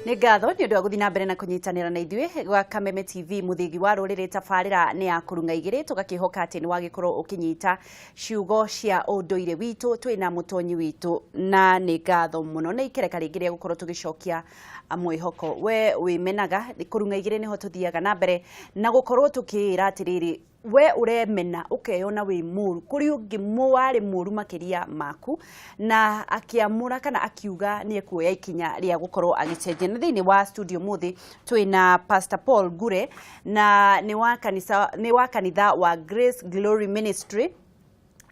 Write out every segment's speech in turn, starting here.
Nĩ ngatho nĩ ũndũ wa gũthiĩ na mbere na kũnyitanĩra na ithuĩ gwa Kameme TV, mũthĩgi wa rũrĩrĩ. Tabarĩra nĩ ya Kũrung'a Igĩrĩ, tũgakĩhoka atĩ nĩ wagĩkorwo ũkĩnyita ciugo cia ũndũire witũ. Twĩna mũtonyi witũ na nĩ ngatho mũno. Nĩ ikereka rĩngĩ rĩa gũkorwo tũgĩcokia mwĩhoko we wĩmenaga. Kũrung'a Igĩrĩ nĩho tũthiaga na mbere na gũkorwo tũkĩĩra atĩrĩrĩ, we ũremena ũkeyona wĩ mũru, kũrĩ ũngĩ warĩ mũru makĩria maku na akĩamũra kana akiuga nĩ ekuoya ikinya rĩa gũkorwo agĩcenjia. Na thĩinĩ wa studio mũthĩ twĩna Pastor Paul Ngure, na nĩ wa kanitha wa Grace Glory Ministry,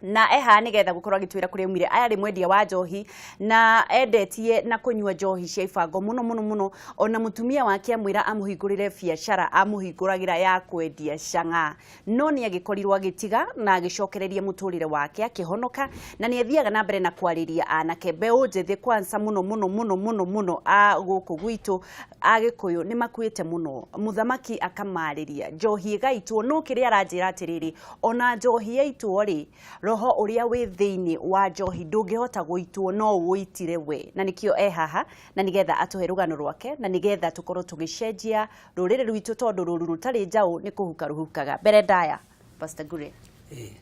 na eha nigetha gukorwo agitwira kuria umire. Aya ari mwendia wa njohi na endetie na kunyua njohi cia ibango muno muno muno. Ona mutumia wake amwira amuhingurire biacara, amuhinguragira ya kwendia cang'a, no nĩ agĩkorirwo agĩtiga na agĩcokereria mũtũrĩre wake, akĩhonoka, na nĩ athiaga na mbere na kwarĩria anake, mbeũ njĩthĩ kwanza, mũno mũno mũno mũno mũno a gũkũ gwitũ Agĩkũyũ nĩ makuĩte mũno. Mũthamaki akamarĩria njohi ĩgaitwo, no kĩrĩa aranjĩra atĩrĩrĩ, ona njohi yaitwo rĩ, roho ũrĩa wĩ thĩinĩ wa njohi ndũngĩhota gũitwo, no ũitire we. Na nĩkĩo e haha, na nĩgetha atũhe rũgano rwake, na nĩgetha tũkorwo tũgĩcenjia rũrĩrĩ rwitũ, tondũ rũru rũtarĩ njaũ nĩ kũhuka rũhukaga. Mbere ndaya, Pastor Ngure,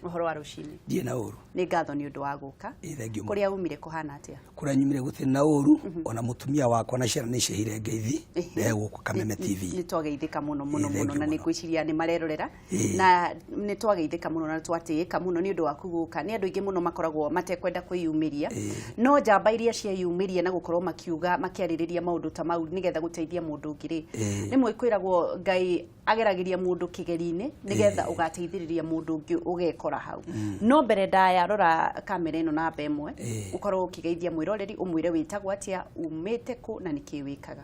ũhoro wa rũcinĩ? Ndirĩ na ũru. Nĩ ngatho nĩ ũndũ wa gũka. Ĩĩ, thank you mũno. Kũrĩa umire kũhana atĩa? Kũrĩa nyumire gũtirĩ na ũru, ona mũtumia wakwa na ciana nĩ ciheire ngeithi ndehe gũkũ Kameme TV. Nĩ twageithĩka mũno mũno Ĩĩ, thank mũno you na nĩ mũno. ngwĩciria nĩ marerorera na nĩ twageithĩka mũno na twatĩĩka mũno nĩ ũndũ waku gũka. Nĩ andũ aingĩ mũno makoragwo matekwenda kwĩyumĩria, no njamba iria cieyumĩria na gũkorwo makiuga, makĩarĩrĩria maũndũ ta mau nĩgetha gũteithia mũndũ ũngĩ rĩ, rĩmwe kwĩragwo Ngai ageragĩria mũndũ kĩgeri-inĩ nĩgetha ũgateithĩrĩria mũndũ ũngĩ ũgekora hau. No mbere ndaya, rora kamera ĩno namba ĩmwe, ũkorwo ũkĩgeithia mwĩroreri, ũmwĩre wĩtagwo atĩa, umĩte kũ na nĩkĩ wĩkaga.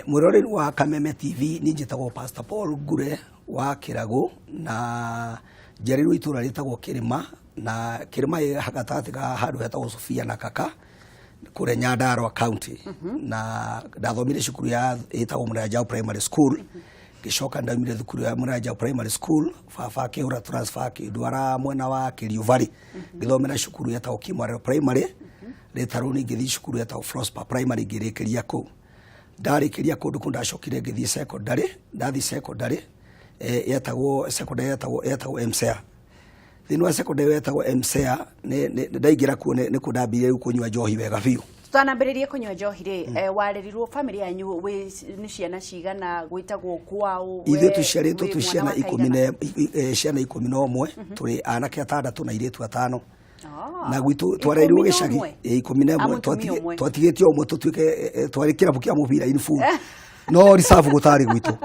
Mwĩroreri wa Kameme TV, niĩ njĩtagwo Pastor Paul Ngure wa Kĩragũ, na njiarĩirwo itũra rĩtagwo Kĩrĩma, na Kĩrĩma ĩ gatagatĩ ka handũ hetagwo Sofia na Kaka kũrĩa Nyandarua County. Na ndathomire cukuru ya ĩtagwo Mũranjao Primary School. Ngĩcoka ndaumire thukuru ya Mũranjao Primary School, baba akĩhũra transfer, akĩndwara mwena wa Kĩriũ Valley, ngĩthomera cukuru yetagwo Kimwarero Primary. Rĩtarũ nĩ ngĩthiĩ cukuru yetagwo Prosper Primary, ngĩrĩkĩria kũu. Ndarĩkĩria kũndũ kũu, ndacokire ngĩthiĩ secondary. Ndathiĩ secondary, yetagwo secondary yetagwo MCA. Thĩinĩ wa secondary yetagwo MCA, ndaingĩra kuo nĩkuo ndambire rĩu kũnyua njohi wega biũ. Tũtanambĩrĩrie kũnyua njohi rĩ, warerirwo bamĩrĩ yanyu wĩ nĩ ciana cigana? Gwĩtagwo kwao? Ithuĩ tũciarĩtwo wĩ twĩ mwana ciana wa 11 kaigana? Ciana 11, tũrĩ anake atandatũ na airĩtu atano. Ah, Na gwitũ twarerirwo 11? gĩcagi. 11. A mũtumia ũmwe. Twatigĩtio ũmwe tũtuĩke twarĩ kĩrabu kĩa mũbira in full, no reserve gũtarĩ gwitũ.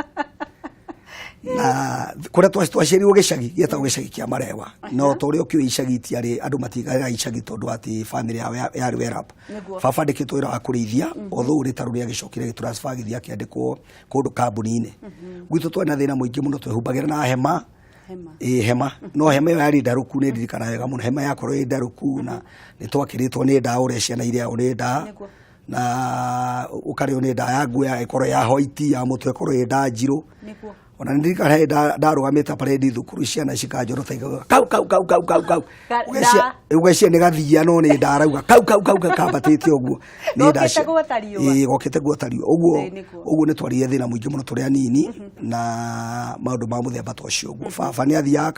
Na kũrĩa twaciarirwo gĩcagi gĩetagwo gĩcagi kĩa Marewa, no ta ũrĩa ũkĩũĩ icagi itiarĩ andũ matigaga icagi tondũ atĩ famĩlĩ yao yarĩ well up. Baba andĩkĩtwo wĩra wa kũrĩithia, although rĩtarũ rĩagĩcokire gĩtransfer, gĩthiĩ akĩandĩkwo kũndũ kambuni-inĩ. Gwitũ twarĩ na thĩna mũingĩ mũno, twehumbagĩra na hema. Hema. Ĩ, hema, no hema ĩyo yarĩ ndarũku, nĩ ndirikana wega mũno hema yakorwo ĩ ndarũku, na nĩ twakĩrĩtwo nĩ nda, ũrĩa ciana irĩagwo nĩ nda. Na ũkarĩo nĩ nda ya nguo ĩkorwo ya white, ya mũtwe ĩkorwo ĩ nda njirũ. Ona nĩ ndirikana hĩndĩ ndarũgamĩte parade thukuru, ciana cikanjorota ikauga, "Kau kau kau kau kau kau." Ũgeciria nĩ gathia, no nĩ ndarauga kau kau kau kambatĩte ũguo nĩ nda. Gokĩte gwota riũa. Ĩĩ, gokĩte guota riũa ũguo. Ĩĩ, nĩguo. Ũguo nĩ twarire thĩna mũingĩ mũno tũrĩ anini na maũndũ ma mũthemba ta ũcio ũguo. Baba nĩ athiaga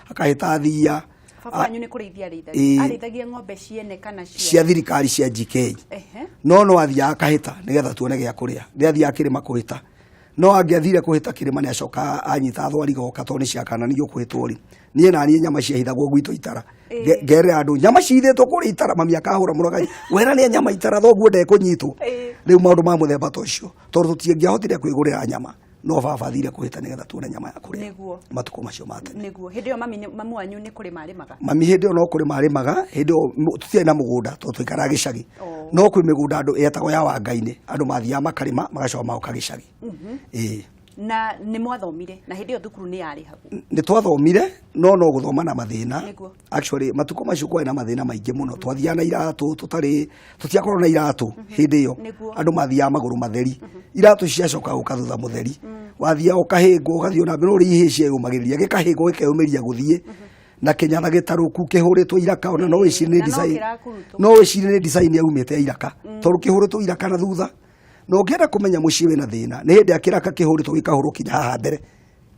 akahĩta thia. Baba wanyu nĩ kũrĩithia arĩithagia? Arĩithagia ng'ombe ciene kana cia Cia thirikari, cia GK. No athiaga akahĩta nĩgetha tuone gĩa kũrĩa. Nĩ athiaga kĩrĩma kũhĩta, no angĩathire kũhĩta kĩrĩma, nĩ acoka anyita thwariga oka, tondũ nĩ ciakananio kũhĩtwo rĩ, niĩ na niĩ nyama ciahithagwo gwitũ itara. Ngerera andũ nyama cithĩtwo kũrĩa itara, mami akahũra mũrogaji wera nĩ nyama itara, thoguo ndekũnyitwo. Rĩu maũndũ ma mũthemba ta ũcio, tondũ tũtingĩahotire kwĩgũrĩra nyama, no baba athire kũhĩta nĩgetha tuone nyama ya kũrĩa. Matukũ macio ma tene. Nĩguo. Hĩndĩ ĩyo mami wanyu nĩ kũrĩma arĩmaga? Mami hĩndĩ ĩyo no kũrĩma arĩmaga. Hĩndĩ ĩyo tũtiarĩ na mũgũnda tondũ twaikaraga gĩcagi. No kwĩ mĩgũnda andũ yetagwo ya Wangai-inĩ, andũ mathiaga makarĩma, magacoka magoka gĩcagi. Ĩĩ. Na nĩ mwathomire? Na hĩndĩ ĩyo thukuru nĩ yarĩhagwo? Nĩ twathomire, no gũthoma na mathĩna. Actually, matukũ macio kwarĩ na mathĩna maingĩ mũno. Twathiaga na iratũ tũtarĩ, tũtiakorwo na iratũ hĩndĩ ĩyo. Andũ mathiaga magũrũ matheri, iratũ ciacoka gũka thutha mũtheri, wathiaga ũkahĩngwo, ũgathiĩ ona mbere ũrĩa ihĩ cieyũmagĩrĩria, gĩkahĩngwo gĩkeyũmĩria gũthiĩ na kĩnyatha gĩtarũku kĩhũrĩtwo iraka, ona no wĩcirie nĩ Na no design kĩrakurutwo. No wĩcirie nĩ design yaumĩte ya iraka, tondũ kĩhũrĩtwo iraka na thutha. Na ũngĩenda kũmenya mũciĩ wĩna thĩna nĩ hĩndĩ ya kĩraka kĩhũrĩtwo gĩkahũrwo kinya haha mbere.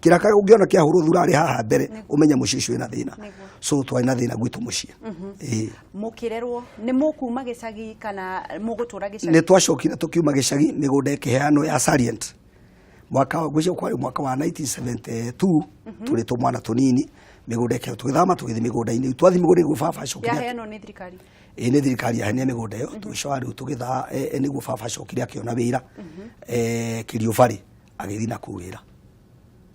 Kĩraka ũngĩona kĩahũrwo thurarĩ haha mbere, ũmenye mũciĩ ũcio wĩna thĩna. So twarĩ na thĩna gwitũ mũciĩ. Ĩĩ. Mũkĩrerwo nĩ mũkuma gĩcagi kana mũgũtũra gĩcagi? Nĩ twacokire tũkiuma gĩcagi, mĩgũnda ĩkĩheanwo ya Salient. Mwaka ngwĩciria kwarĩ mwaka wa 1972, tũrĩ tũmwana tũnini, mĩgũnda ĩkĩheanwo, tũgĩthama tũgĩthiĩ mĩgũnda-inĩ. Twathiĩ mĩgũnda-inĩ guo baba acokire Yaheanwo nĩ thirikari? Ĩĩ, nĩ thirikari yaheanire mĩgũnda ĩyo. Tũgĩcoka rĩu tũgĩtha nĩguo baba acokire akĩona wĩra Kerio Valley, agĩthiĩ na kũu wĩra.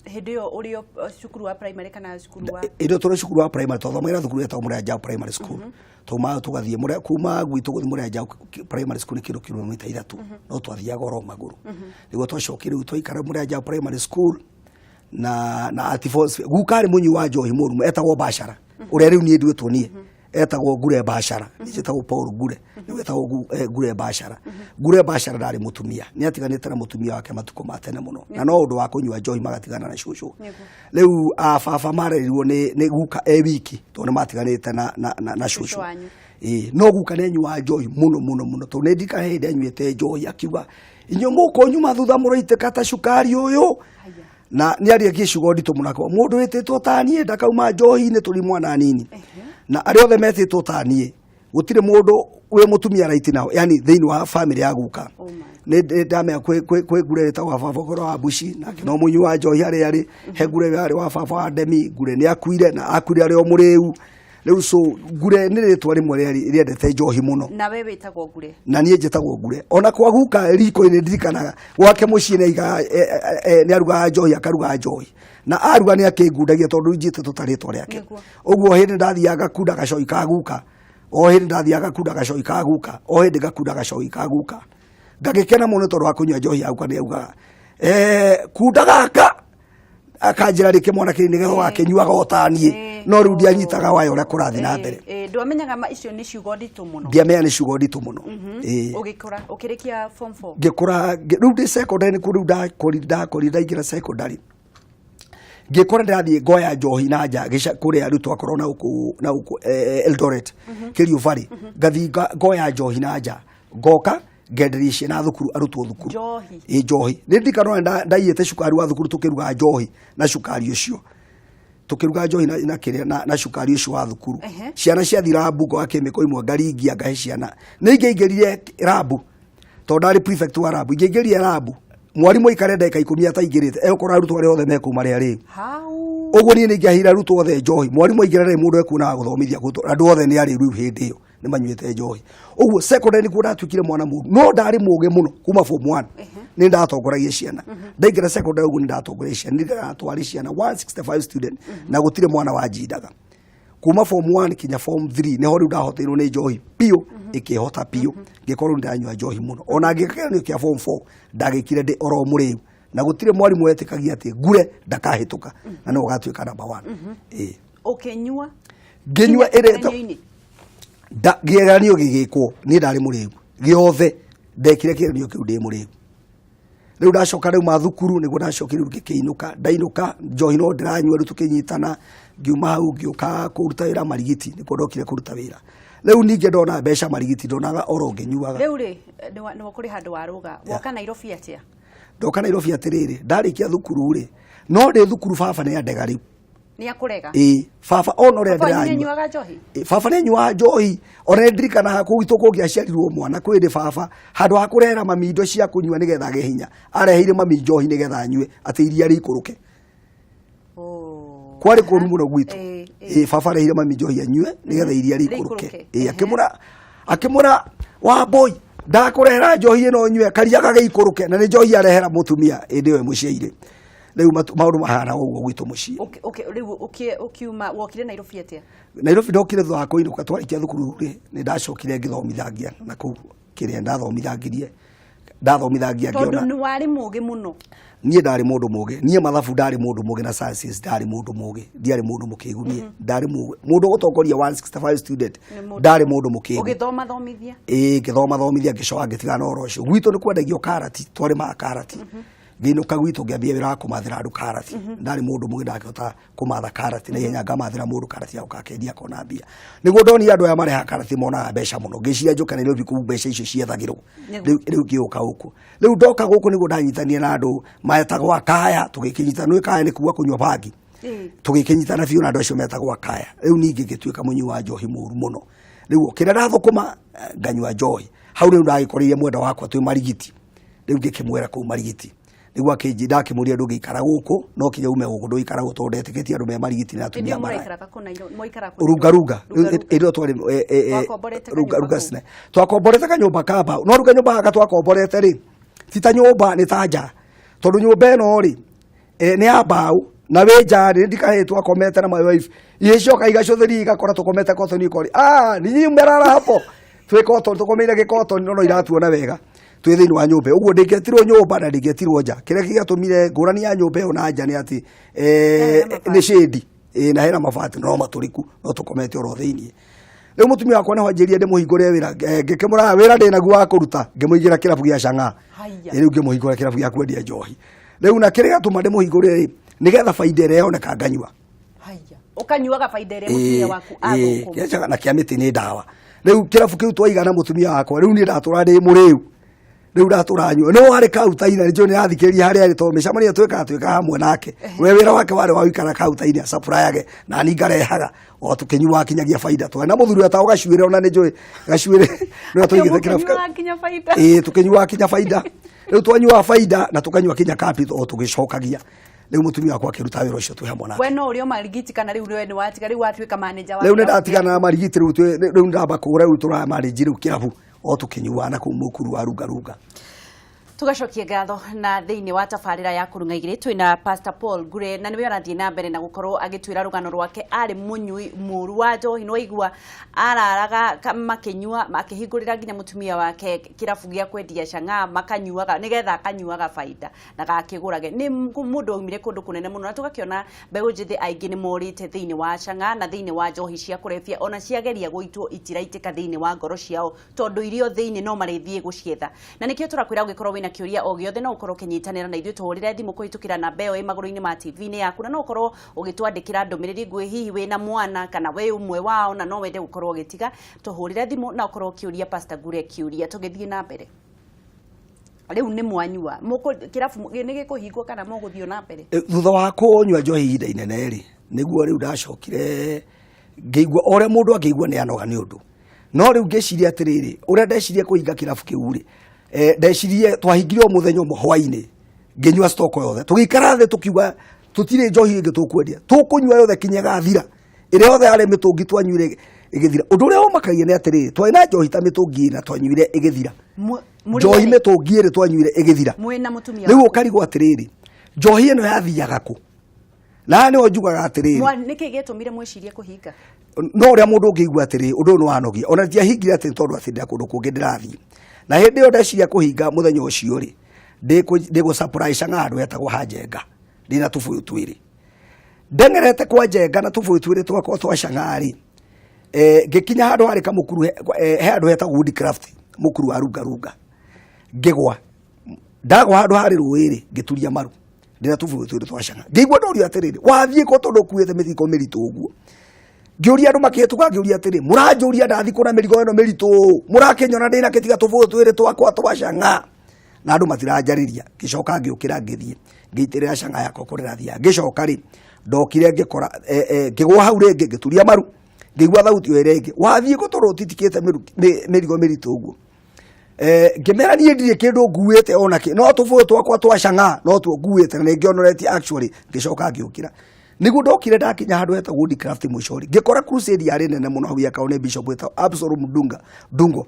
Hĩndĩ ĩyo ũrĩ o cukuru wa primary kana cukuru wa Ĩndĩ ĩyo tũrĩ cukuru wa primary, twathomagĩra thukuru yetagwo Mũrĩa Njaũ Primary School. Taumaga tũgathiĩ kuma gwitũ gũthiĩ Mũrĩa Njaũ Primary School nĩ kĩndũ kilomita 3, no twathiaga oro magũrũ. Nĩguo twacokire rĩu twaikara Mũrĩa Njaũ Primary School na Atifos. Guka arĩ mũnyui wa njohi mũru, etagwo Bashara, ũrĩa rĩu niĩ nduĩtwo niĩ etagwo Ngure Bashara. Niĩ njĩtagwo Paul Ngure, nĩwe etagwo Ngure Bashara. Ngure Bashara ndarĩ mũtumia, nĩ atiganĩte na mũtumia wake matukũ ma tene mũno, na no ũndũ wa kũnyua njohi magatigana na cũcũ. Rĩu a baba marerirwo nĩ guka e wiki, tondũ nĩ matiganĩte na cũcũ. Wanyu. Ĩĩ, no guka nĩ anyuaga njohi mũno mũno mũno, tondũ nĩ ndirikana hĩndĩ anyuĩte njohi akiuga, "Inyuĩ mũkũnyuma thutha mũroitĩka ta cukari ũyũ." Na nĩ arĩkie ciugo nditũ mũno, akauga mũndũ wĩtĩtwo ta niĩ ndakauma njohi-inĩ tũrĩ mwana nini, na arĩa othe metĩtwo ta niĩ gũtirĩ mũndũ wĩ mũtumia right now, yani thĩinĩ wa family ya guka. Oh my. Nĩ ndamenya kwĩ ngure ĩtagwo wa baba ũhoro wa mbuci, nake no mũnyui wa njohi harĩa arĩ. He ngure yarĩ wa baba wa ndemi, ngure nĩ akuire, na akuire arĩ o mũrĩu rĩu. So ngure nĩ rĩtwa rĩmwe rĩendete njohi mũno. Na we wĩtagwo Ngure? Na niĩ njĩtagwo Ngure. Ona kwa guka riko-inĩ ndirikanaga gwake mũciĩ nĩ aigaga nĩ arugaga njohi, akaruga njohi, na aruga nĩ akĩngundagia, tondũ njĩtĩtwo ta rĩtwa rĩake. Ũguo hĩndĩ ndathiaga ngakunda gacoi ka guka, o hĩndĩ ndathiaga ngakunda gacoi ka guka, o hĩndĩ ngakunda gacoi ka guka, ngagĩkena mũno tondũ wa kũnyua njohi ya guka. Nĩ augaga, "Kunda gaka," akanjĩra rĩkĩ, "Mwana kĩrĩ nĩgetha ũgakĩnyuaga o ta niĩ." No rĩu ndianyitaga waya ũrĩa kũrathiĩ na mbere. Ndwamenyaga icio nĩ ciugo nditũ mũno? Ndiamenya nĩ ciugo nditũ mũno. Ĩĩ. Ũgĩkũra, ũkĩrĩkia form 4? Ngĩkũra, rĩu ndĩ secondary nĩkuo rĩu ndakũrire, ndaingĩra secondary ngĩkora ndĩrathiĩ ngoya njohi na nja kũrĩa rĩu twakorwo na gũkũ Eldoret, Kerio Valley, ngathiĩ ngoya njohi na nja, ngoka ngenderia ciana thukuru, arutwo thukuru. Njohi? Ĩ, njohi. Nĩ ndirikana ndaiyĩte cukari wa thukuru, tũkĩruga njohi na cukari ũcio, tũkĩruga njohi na kĩrĩa na cukari ũcio wa thukuru. Ciana ciathi rambu, ngoya kĩmĩko imwe ngaringia ngahe ciana. Nĩ ingĩaingĩrire rambu, tondũ ndarĩ prefect wa rambu, ingĩaingĩrire rambu mwarimũ aikare ndagĩka 10 ataingĩrĩte, egũkora arutwo arĩa othe mekuma rĩa rĩu. Hau. Ũguo niĩ nĩ ingĩaheire arutwo othe njohi. Mwarimũ aingĩra rĩ, mũndũ ekuona wa gũthomithia kũu, tondũ andũ othe nĩ arĩu rĩu hĩndĩ ĩyo nĩ manyuĩte njohi. Ũguo secondary nĩkuo ndatuĩkire mwana mũru, no ndarĩ mũgĩ mũno. Kuma form 1 nĩ ndatongoragia ciana. Ndaingĩra secondary ũguo nĩ ndatongoragia ciana, nĩ ndatwarĩ ciana 165 student, na gũtirĩ mwana wanjindaga. Kuma form 1 kinya form 3 nĩho rĩu ndahoteirwo nĩ njohi biũ, ĩkĩhota biũ, ngĩkorwo ndanyua njohi mũno. Ona ngĩka kĩgeranio kĩa form 4 ndagĩkire ndĩ oro mũrĩu, na gũtirĩ mwarimũ wetĩkagia atĩ ngure ndakahĩtũka na no ũgatuĩka number 1. Ĩĩ. Ũkĩnyua? Ngĩnyua ĩrĩa kĩgeranio-inĩ? Kĩgeranio gĩgĩkwo niĩ ndarĩ mũrĩu gĩothe, ndekire kĩgeranio kĩu ndĩ mũrĩu. Rĩu ndacoka rĩu ma thukuru nĩguo ndacokire rĩu ngĩkĩinũka. Ndainũka njohi no ndĩranyua, rĩu tũkĩnyitana. Ngiuma hau ngĩũka kũruta wĩra Marigiti, nĩkuo ndokire kũruta wĩra. Rĩu ningĩ ndona mbeca Marigiti ndonaga oro ngĩnyuaga. Rĩu rĩ, nĩ kũrĩ handũ warũga, woka Nairobi atĩa? Ndoka Nairobi atĩrĩrĩ, ndarĩkia thukuru rĩ, no ndĩ thukuru baba nĩ andega rĩu. Nĩ akũrega? Ĩĩ, baba ona ũrĩa Baba wanyu ndĩranyua. nĩanyuaga njohi? Ĩ, baba nĩ anyuaga njohi. Ona nĩ ndirikanaga kũu gwitũ kũngĩaciarirwo mwana, kwĩ hĩndĩ baba handũ ha kũrehera mami indo cia kũnyua nĩgetha agĩe hinya, areheire mami njohi nĩgetha anyue atĩ iria rĩikũrũke. Oh. Kwarĩ kũru mũno gwitũ. Ĩĩ. Ĩ, baba areheire mami njohi anyue nĩgetha iria rĩikũrũke. Rĩikũrũke. Ĩ, akĩmũra wa boy, "Ndakũrehera njohi ĩno nyue karia gagĩikũrũke," na nĩ njohi arehera mũtumia ĩndĩ ĩyo ĩmũciaire. Rĩu maũndũ mahana ũguo gwitũ mũciĩ. Rĩu ũkiuma wokire Nairobi atĩa? Nairobi ndokire thutha wa kũinũka. Twarĩkia thukuru rĩ, nĩ ndacokire ngĩthomithangia na kũu kĩrĩa ndathomithangia. Tondũ Ngĩona nĩ warĩ mũgĩ mũno. Niĩ ndarĩ mũndũ mũgĩ, niĩ mathabu ndarĩ mũndũ mũgĩ na sciences ndarĩ mũndũ mũgĩ, ndiarĩ mũndũ mũkĩgu niĩ. Ndarĩ mũgĩ mũndũ ũgũtongoria 165 student. Nĩ mũndũ- Ndarĩ mũndũ mũkĩgu. Ũgĩthoma thomithia? Ĩĩ, ngĩthoma thomithia, ngĩcoka ngĩtigana na ũhoro ũcio. Gwitũ nĩ kwendagio karati, twarĩmaga karati. Ngĩinũka gwitũ ngĩambia wĩra wa kũmathĩra andũ karati. Ndarĩ mũndũ mũgĩ ndangĩhota kũmatha karati na ihenya, ngamathĩra mũndũ karati yagoka akendia akona mbia. Nĩguo ndonire andũ aya marehaga karati monaga mbeca mũno, ngĩciria njũke Nairobi kũu mbeca icio ciethagĩrwo. Rĩu ngĩũka gũkũ, rĩu ndoka gũkũ nĩguo ndanyitania na andũ metagwo akaya, tũgĩkĩnyitana. Nĩ kaya nĩ kuga kũnyua bangi. Tũgĩkĩnyitana biũ na andũ acio metagwo akaya. Rĩu ningĩ ngĩtuĩka mũnyui wa njohi mũru mũno. Rĩu kĩrĩa ndathũkũma nganyua njohi hau. Rĩu ndagĩkoreire mwenda wakwa twĩ Marigiti. Rĩu ngĩkĩmwĩra kũu Marigiti, nĩguo akĩnji ndakĩmũria, ndũngĩikara gũkũ, no kinya ume gũkũ, ndũgĩikara gũkũ, tondũ ndetĩkĩtie andũ me Marigiti na atumia Hĩndĩ ĩyo maraya. mũraikaraga kũ mũikaraga kũ Runga Runga. Runga Runga. Ĩrĩa twarĩ Twakomborete Runga kanyũmba Runga kũu. cine twakomborete kanyũmba ka mbaũ, no rĩu kanyũmba gaka twakomborete rĩ, ti ta nyũmba, nĩ ta nja, tondũ nyũmba ĩno rĩ nĩ ya mbaũ na wĩ nja rĩ, ndikaĩ twakomete na my wife, igĩcoka igacũthĩria igakora tũkomete kotoni, ikori, ah, ninyi mmerara hapo, twĩ kotoni, tũkomeire gĩkotoni, no iratuona wega twĩ thĩinĩ wa nyũmba ĩyo. Ũguo ndĩngĩetirwo nyũmba na ndĩngĩetirwo nja. Kĩrĩa gĩatũmire ngũrani ya nyũmba ĩyo na nja nĩ atĩ Hena mabati. nĩ shade na hena mabati no matũrĩku, no tũkomete oro thĩinĩ. Rĩu mũtumia wakwa nĩho anjĩrire ndĩmũhingũre wĩra. Ngĩkĩmũra wĩra ndĩnaguo wa kũruta, ngĩmũigĩra kĩrabu gĩa cang'aa. Haiya. Rĩu ngĩmũhingũra kĩrabu gĩa kwendia njohi. Rĩu na kĩrĩa gĩatũma ndĩmũhingũre rĩ, nĩgetha baida ĩrĩa yoneka nganyua. Haiya, ũkanyuaga baida ĩrĩa mũtumia waku athũkũma. Kĩa cang'aa na kĩa mĩtĩ nĩ ndawa. Rĩu kĩrabu kĩu twaiga na mũtumia wakwa, rĩu niĩ ndatũra ndĩ mũrĩu, rĩu ndatũra nyua no warĩ kautaina nĩ njũĩ nĩ athikĩrĩria harĩa arĩ, tondũ mĩcemanio twĩkaga hamwe nake. We wĩra wake warĩ wa gũikara kautainĩ acapurayage na ni ngarehaga o tũkĩnyuaga kinyagia baida. Twarĩ na mũthuri wetagwo Gacuĩrĩ, ona nĩ njũĩ Gacuĩrĩ nĩwe twaigĩte kĩrabu. Mũkĩnyuaga nginya baida. Ĩĩ, tũkĩnyuaga kinya baida. Rĩu twanyuaga baida na tũkanyua kinya capital o tũgĩcokagia. Rĩu mũtumia wakwa akĩruta wĩra ũcio twĩ hamwe nake. We no ũrĩ o Marigiti kana rĩu we nĩ watiga, rĩu watuĩka manager wa Rĩu nĩ kĩrabu? ndatigana na Marigiti. Rĩu rĩu ndamba kũgũra, rĩu tũra manage rĩu kĩrabu o tũkĩnyuaga na kũu mũkuru wa Runga Runga. Tugacokia ngatho na thĩinĩ wa tabarĩra ya Kũrung'a Igĩrĩ twĩna Pastor Paul Ngure, na nĩwe ũrathiĩ na mbere na gũkorwo agĩtwĩra rũgano rwake. Arĩ mũnyui mũru wa njohi, nĩwaigua araraga makĩnyua, akĩhingũrĩra nginya mũtumia wake kĩrabu gĩa kwendia chang'aa, makanyuaga nĩgetha akanyuaga baida na gakĩgũrage. Nĩ mũndũ waumire kũndũ kũnene mũno, na tũgakĩona mbeũ njĩthĩ aingĩ nĩ morĩte thĩinĩ wa chang'aa na thĩinĩ wa njohi cia kũrebia, ona ciageria gũitwo itiraitĩka thĩinĩ wa ngoro ciao, tondũ irio thĩinĩ no marĩthiĩ gũcietha. Na nĩkĩo tũrakwĩra ũngĩkorwo wĩna kĩũria o gĩothe, no ũkorwo ũkĩnyitanĩra na ithuĩ, tũhũrĩre thimũ kũhĩtũkĩra namba ĩyo ĩ magũrũ-inĩ ma TV-inĩ yaku, na no ũkorwo ũgĩtwandĩkĩra ndũmĩrĩri nguhĩ. Hihi wĩna mwana kana wĩ ũmwe wao na no wende gũkorwo ũgĩtiga, tũhũrĩre thimũ na ũkorwo ũkĩũria Pastor Ngure kĩũria. Tũgĩthiĩ na mbere, rĩu nĩ mwanyua, kĩrabu nĩ gĩkũhingwo kana mũgũthiĩ na mbere? Thutha wa kũnyua njohi ihinda inene rĩ, nĩguo rĩu ndacokire ngĩigua o ũrĩa mũndũ angĩigua nĩ anoga nĩ ũndũ. No rĩu ngĩciria atĩrĩrĩ, ũrĩa ndecirie kũhinga kĩrabu kĩu rĩ, ndecirie twahingire o mũthenya ũmwe hwainĩ, ngĩnyua stock yothe. Tũgĩikara thĩ tũkiuga tũtirĩ njohi ĩngĩ tũkwendia, tũkũnyua yothe kinya ĩgathira. Ĩrĩa yothe yarĩ mĩtũngi twanyuire ĩgĩthira. Ũndũ ũrĩa ũmakagia nĩ atĩrĩrĩ, twarĩ na njohi ta mĩtũngi ĩna, twanyuire ĩgĩthira. Mũrĩ njohi erĩ? Mĩtũngi ĩrĩ twanyuire ĩgĩthira. Mwĩ na mũtumia Rĩu waku? ũkarigwo atĩrĩrĩ, njohi ĩno yathiaga kũ? Na haha nĩho njugaga atĩrĩrĩ, Nĩkĩ gĩatũmire mwĩcirie kũhinga? No ũrĩa mũndũ ũngĩigua atĩrĩ, ũndũ ũyũ nĩ wanogia. Ona ndiahingire atĩ tondũ atĩ ndĩ kũndũ kũngĩ ndĩrathiĩ. Na hĩndĩ ĩyo ndeciria kũhinga mũthenya ũcio rĩ, ndĩgũ supply cang'aa handũ hetagwo ha Njenga, ndĩna tũbũyũ twĩrĩ, ndeng'erete kwa Njenga na tũbũyũ twĩrĩ twakwa twa cang'aa rĩ, ngĩkinya handũ harĩ kamũkuru, he handũ hetagwo Woodcraft, mũkuru wa Runga Runga, ngĩgwa. Ndagwa handũ harĩ rũĩ rĩ, ngĩturia maru ndĩna tũbũyũ twĩrĩ twa cang'aa. Ngĩigua ndorio atĩrĩrĩ, wathiĩ kũ tondũ ũkuĩte mĩrigo mĩritũ ũguo? Ngĩũria andũ makĩhĩtũka, ngĩũria atĩrĩ, mũranjũria ndathi kũna mĩrigo ĩno mĩritũ ũũ, mũrakĩnyona ndĩna kĩtiga tũbũyũ twĩrĩ twakwa twa cang'aa, na andũ matiranjarĩria. Ngĩcoka ngĩũkĩra, ngĩthiĩ ngĩitĩrĩra cang'aa yakwa kũrĩa rathiaga. Ngĩcoka rĩ, ndokire ngĩkora ngĩgũa hau rĩngĩ, ngĩturia maru, ngĩigua thauti ĩyo ĩrĩa ĩngĩ, wathiĩ kũ tondũ ũtitikĩte mĩrigo mĩritũ ũguo? Ngĩmera niĩ ndirĩ kĩndũ nguĩte ona kĩ, no tũbũyũ twakwa twa cang'aa no tuo nguĩte na nĩngĩonoretie actually. Ngĩcoka ngĩũkĩra. Nĩguo ndokire ndakinya handũ hetagwo Woodcraft mũico rĩ, ngĩkora crusade yarĩ nene mũno hau yakao nĩ bishop wĩtagwo Absalom Dunga Dungo.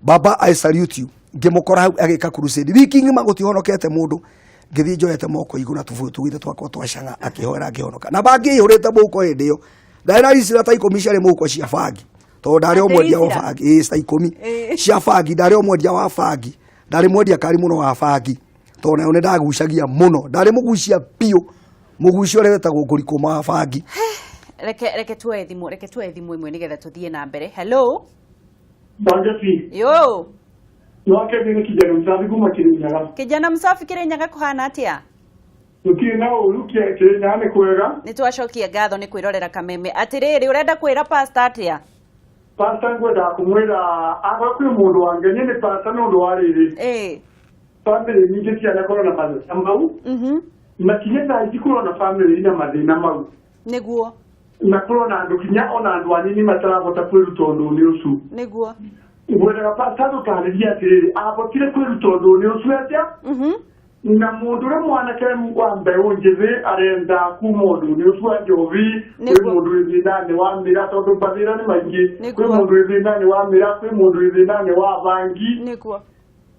Baba, I salute you. Ngĩmũkora hau agĩka crusade wiki ng'ima, gũtihonokete mũndũ. Ngĩthiĩ njoete moko igũrũ na tũbũyũ tũgĩte twakwa twa cang'aa, akĩhoera ngĩhonoka. Na bangi ĩihũrĩte mũhuko hĩndĩ ĩyo, ndarĩ na ricira ta 10 ciarĩ mũhuko cia bangi, tondũ ndarĩ o Atĩ mwendia wa ricira? bangi. Ĩĩ, ta 10 cia bangi. Ndarĩ o mwendia wa bangi, ndarĩ mwendia kari mũno wa bangi, tondũ nayo nĩ ndagucagia mũno, ndarĩ mũgucia biũ, mũgucia ũrĩa wĩtagwo ngũrikũma wa bangi. Reke tuoe thimũ ĩmwe nĩgetha tũthiĩ na mbere. Hello. Bangeti, Yo. Wake nĩ kijana msafi kuma Kirinyaga. Kijana msafi Kirinyaga kuhana atia? Gũtirĩ na ũru Kirinyaga nĩ kwega. Nĩ twacokia ngatho nĩ kwĩrorera Kameme. Atĩrĩrĩ, ũrenda kwĩra pastor atĩa? Pastor ngwendaga kũmwĩra akorwo kwĩ mũndũ wangenia nĩ pastor nĩ ũndũ wa rĩrĩ. Bamĩrĩ nyingĩ cianakorwo na mathĩna mau. Na kinya thaa ici kũrona bamĩrĩ ina mathĩna mau. Nĩguo. Na kũrona andũ kinya ona andũ anini matarahota kwĩruta ũndũ-inĩ ũcio. Nĩguo. Ngwendaga pastor tũtarĩrie atĩrĩrĩ, ahotire kwĩruta ũndũ-inĩ ũcio atĩa? Na mũndũ ũrĩa mwanake wa mbeũ njĩthĩ arenda kuma ũndũ-inĩ ũcio wa njohi, kwĩ mũndũ wĩ thĩna-inĩ wa mĩra tondũ mathĩna nĩ maingĩ, kwĩ mũndũ wĩ thĩna-inĩ wa mĩra, kwĩ mũndũ wĩ thĩna-inĩ wa bangi.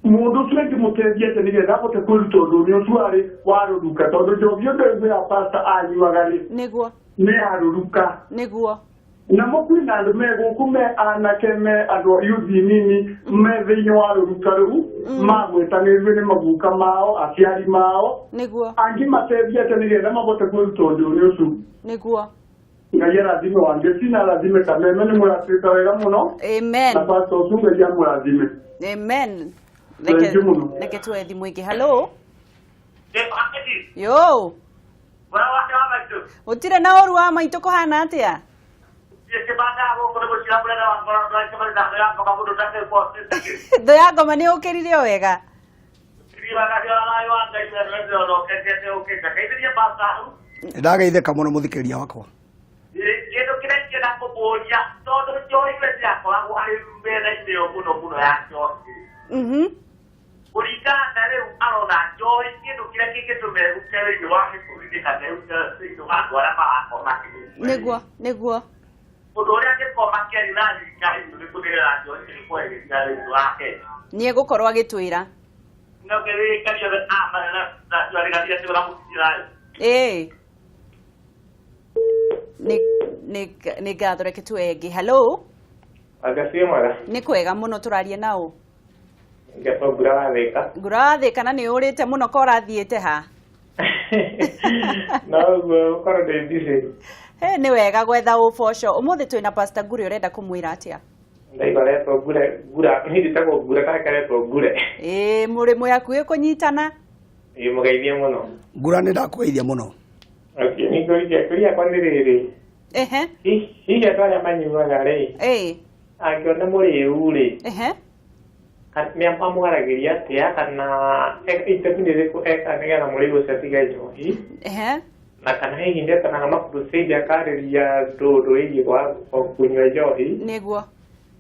Mũndũ ũcio angĩmũteithia atĩa nĩgetha ahote kwĩruta ũndũ-inĩ ũcio arĩ wa rũruka, tondũ njohi ũndũ ĩmwe ya pastor anyuaga rĩ, nĩ ya rũruka. Namo kwĩna andũ me gũkũ me anake me andũ youth nini me thĩinĩ wa rũruka rũu magwetanĩirio nĩ maguka mao aciari mao angĩmateithia atĩa nĩgetha mahote kwĩruta ũndũ-inĩ ũcio. Ngai arathime Wangeci na arathime Kameme, nĩ mũratuĩka wega mũno. Amen. Na pastor ũcio Ngai amũrathime. Amen. Thank you mũno. Reke tuoe thimũ ĩngĩ. Hello. Yo. Gũtirĩ na ũru wa maitũ kũhana atĩa? Thũ ya ngoma nĩ ũkĩrire o wega. Ndageithĩka mũno mũthikĩrĩria wakwa. Kĩndũ kĩrĩa ingĩenda kũmũria tondũ njohi we ndĩrakoragwo arĩ metha-inĩ ĩyo mũno mũno ya njohi. Kũringana na rĩu arona njohi kĩndũ kĩrĩa kĩngĩtũma ehuke thĩinĩ wa gĩbũrũri kana ehuke thĩinĩ wa andũ arĩa marakorwo makĩnyua. Nĩguo. Ũndũ ũrĩa angĩkorwo makĩaria na thirikari nĩ kũgerera njohi ĩgĩkorwo ĩgĩthira thĩinĩ wa Kenya. Nĩ egũkorwo agĩtwĩra. No kĩrĩkanio na Nĩ ngatho, reke tuoe ĩngĩ. Hello. Wangeci mwega. Nĩ kwega mũno, tũraria nao. Ngetwo Ngura wa Thĩka. Ngura wa Thĩka, na nĩ ũrĩte mũno ko ũrathiĩte ha? No ũguo gũkorwo ndĩ busy. He, nĩ wega gwetha ũboco. Ũmũthĩ twĩna Pastor Ngure, ũrenda kũmwĩra atĩa? Ndaigua aretwo Ngure, Ngura, niĩ njĩtagwo Ngure kana karetwo Ngure. Ĩĩ, mũrĩ mwĩ hakuhĩ kũnyitana. Ĩĩ, mũgeithie mũno. Ngura nĩ ndakũgeithia mũno. Okay, nĩ ngũria, kũria yakwa nĩ rĩrĩ. Hihi andũ arĩa manyuaga rĩ, angĩona mũrĩu rĩ, nĩ amũgaragĩria atĩa kana itemi nĩ rĩrĩkũ eka nĩgetha mũrĩu ũcio atige njohi? Na kana hihi nĩ etanaga makrusade akarĩria andũ ũndũ wĩgiĩ wa kũnyua njohi?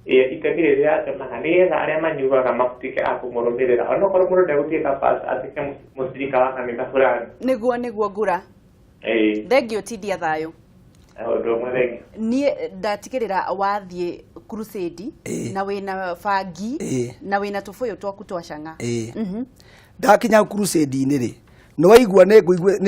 Itemi rĩrĩa atemaga nĩgetha arĩa manyuaga matuĩke a kũmũrũmĩrĩra, onokorwo mũndũ ndegũtuĩka pastor atuĩke mũcirika wa kanitha fulani. Nĩguo Ngura. Thengiũ tindia thayũ. Ũndũ ũmwe thengiũ. Niĩ ndatigĩrĩra wathiĩ crusade na wĩna bangi na wĩna tũbũyũ twaku twa cang'a. Ndakinya crusade-inĩ rĩ, nĩ waigua nĩ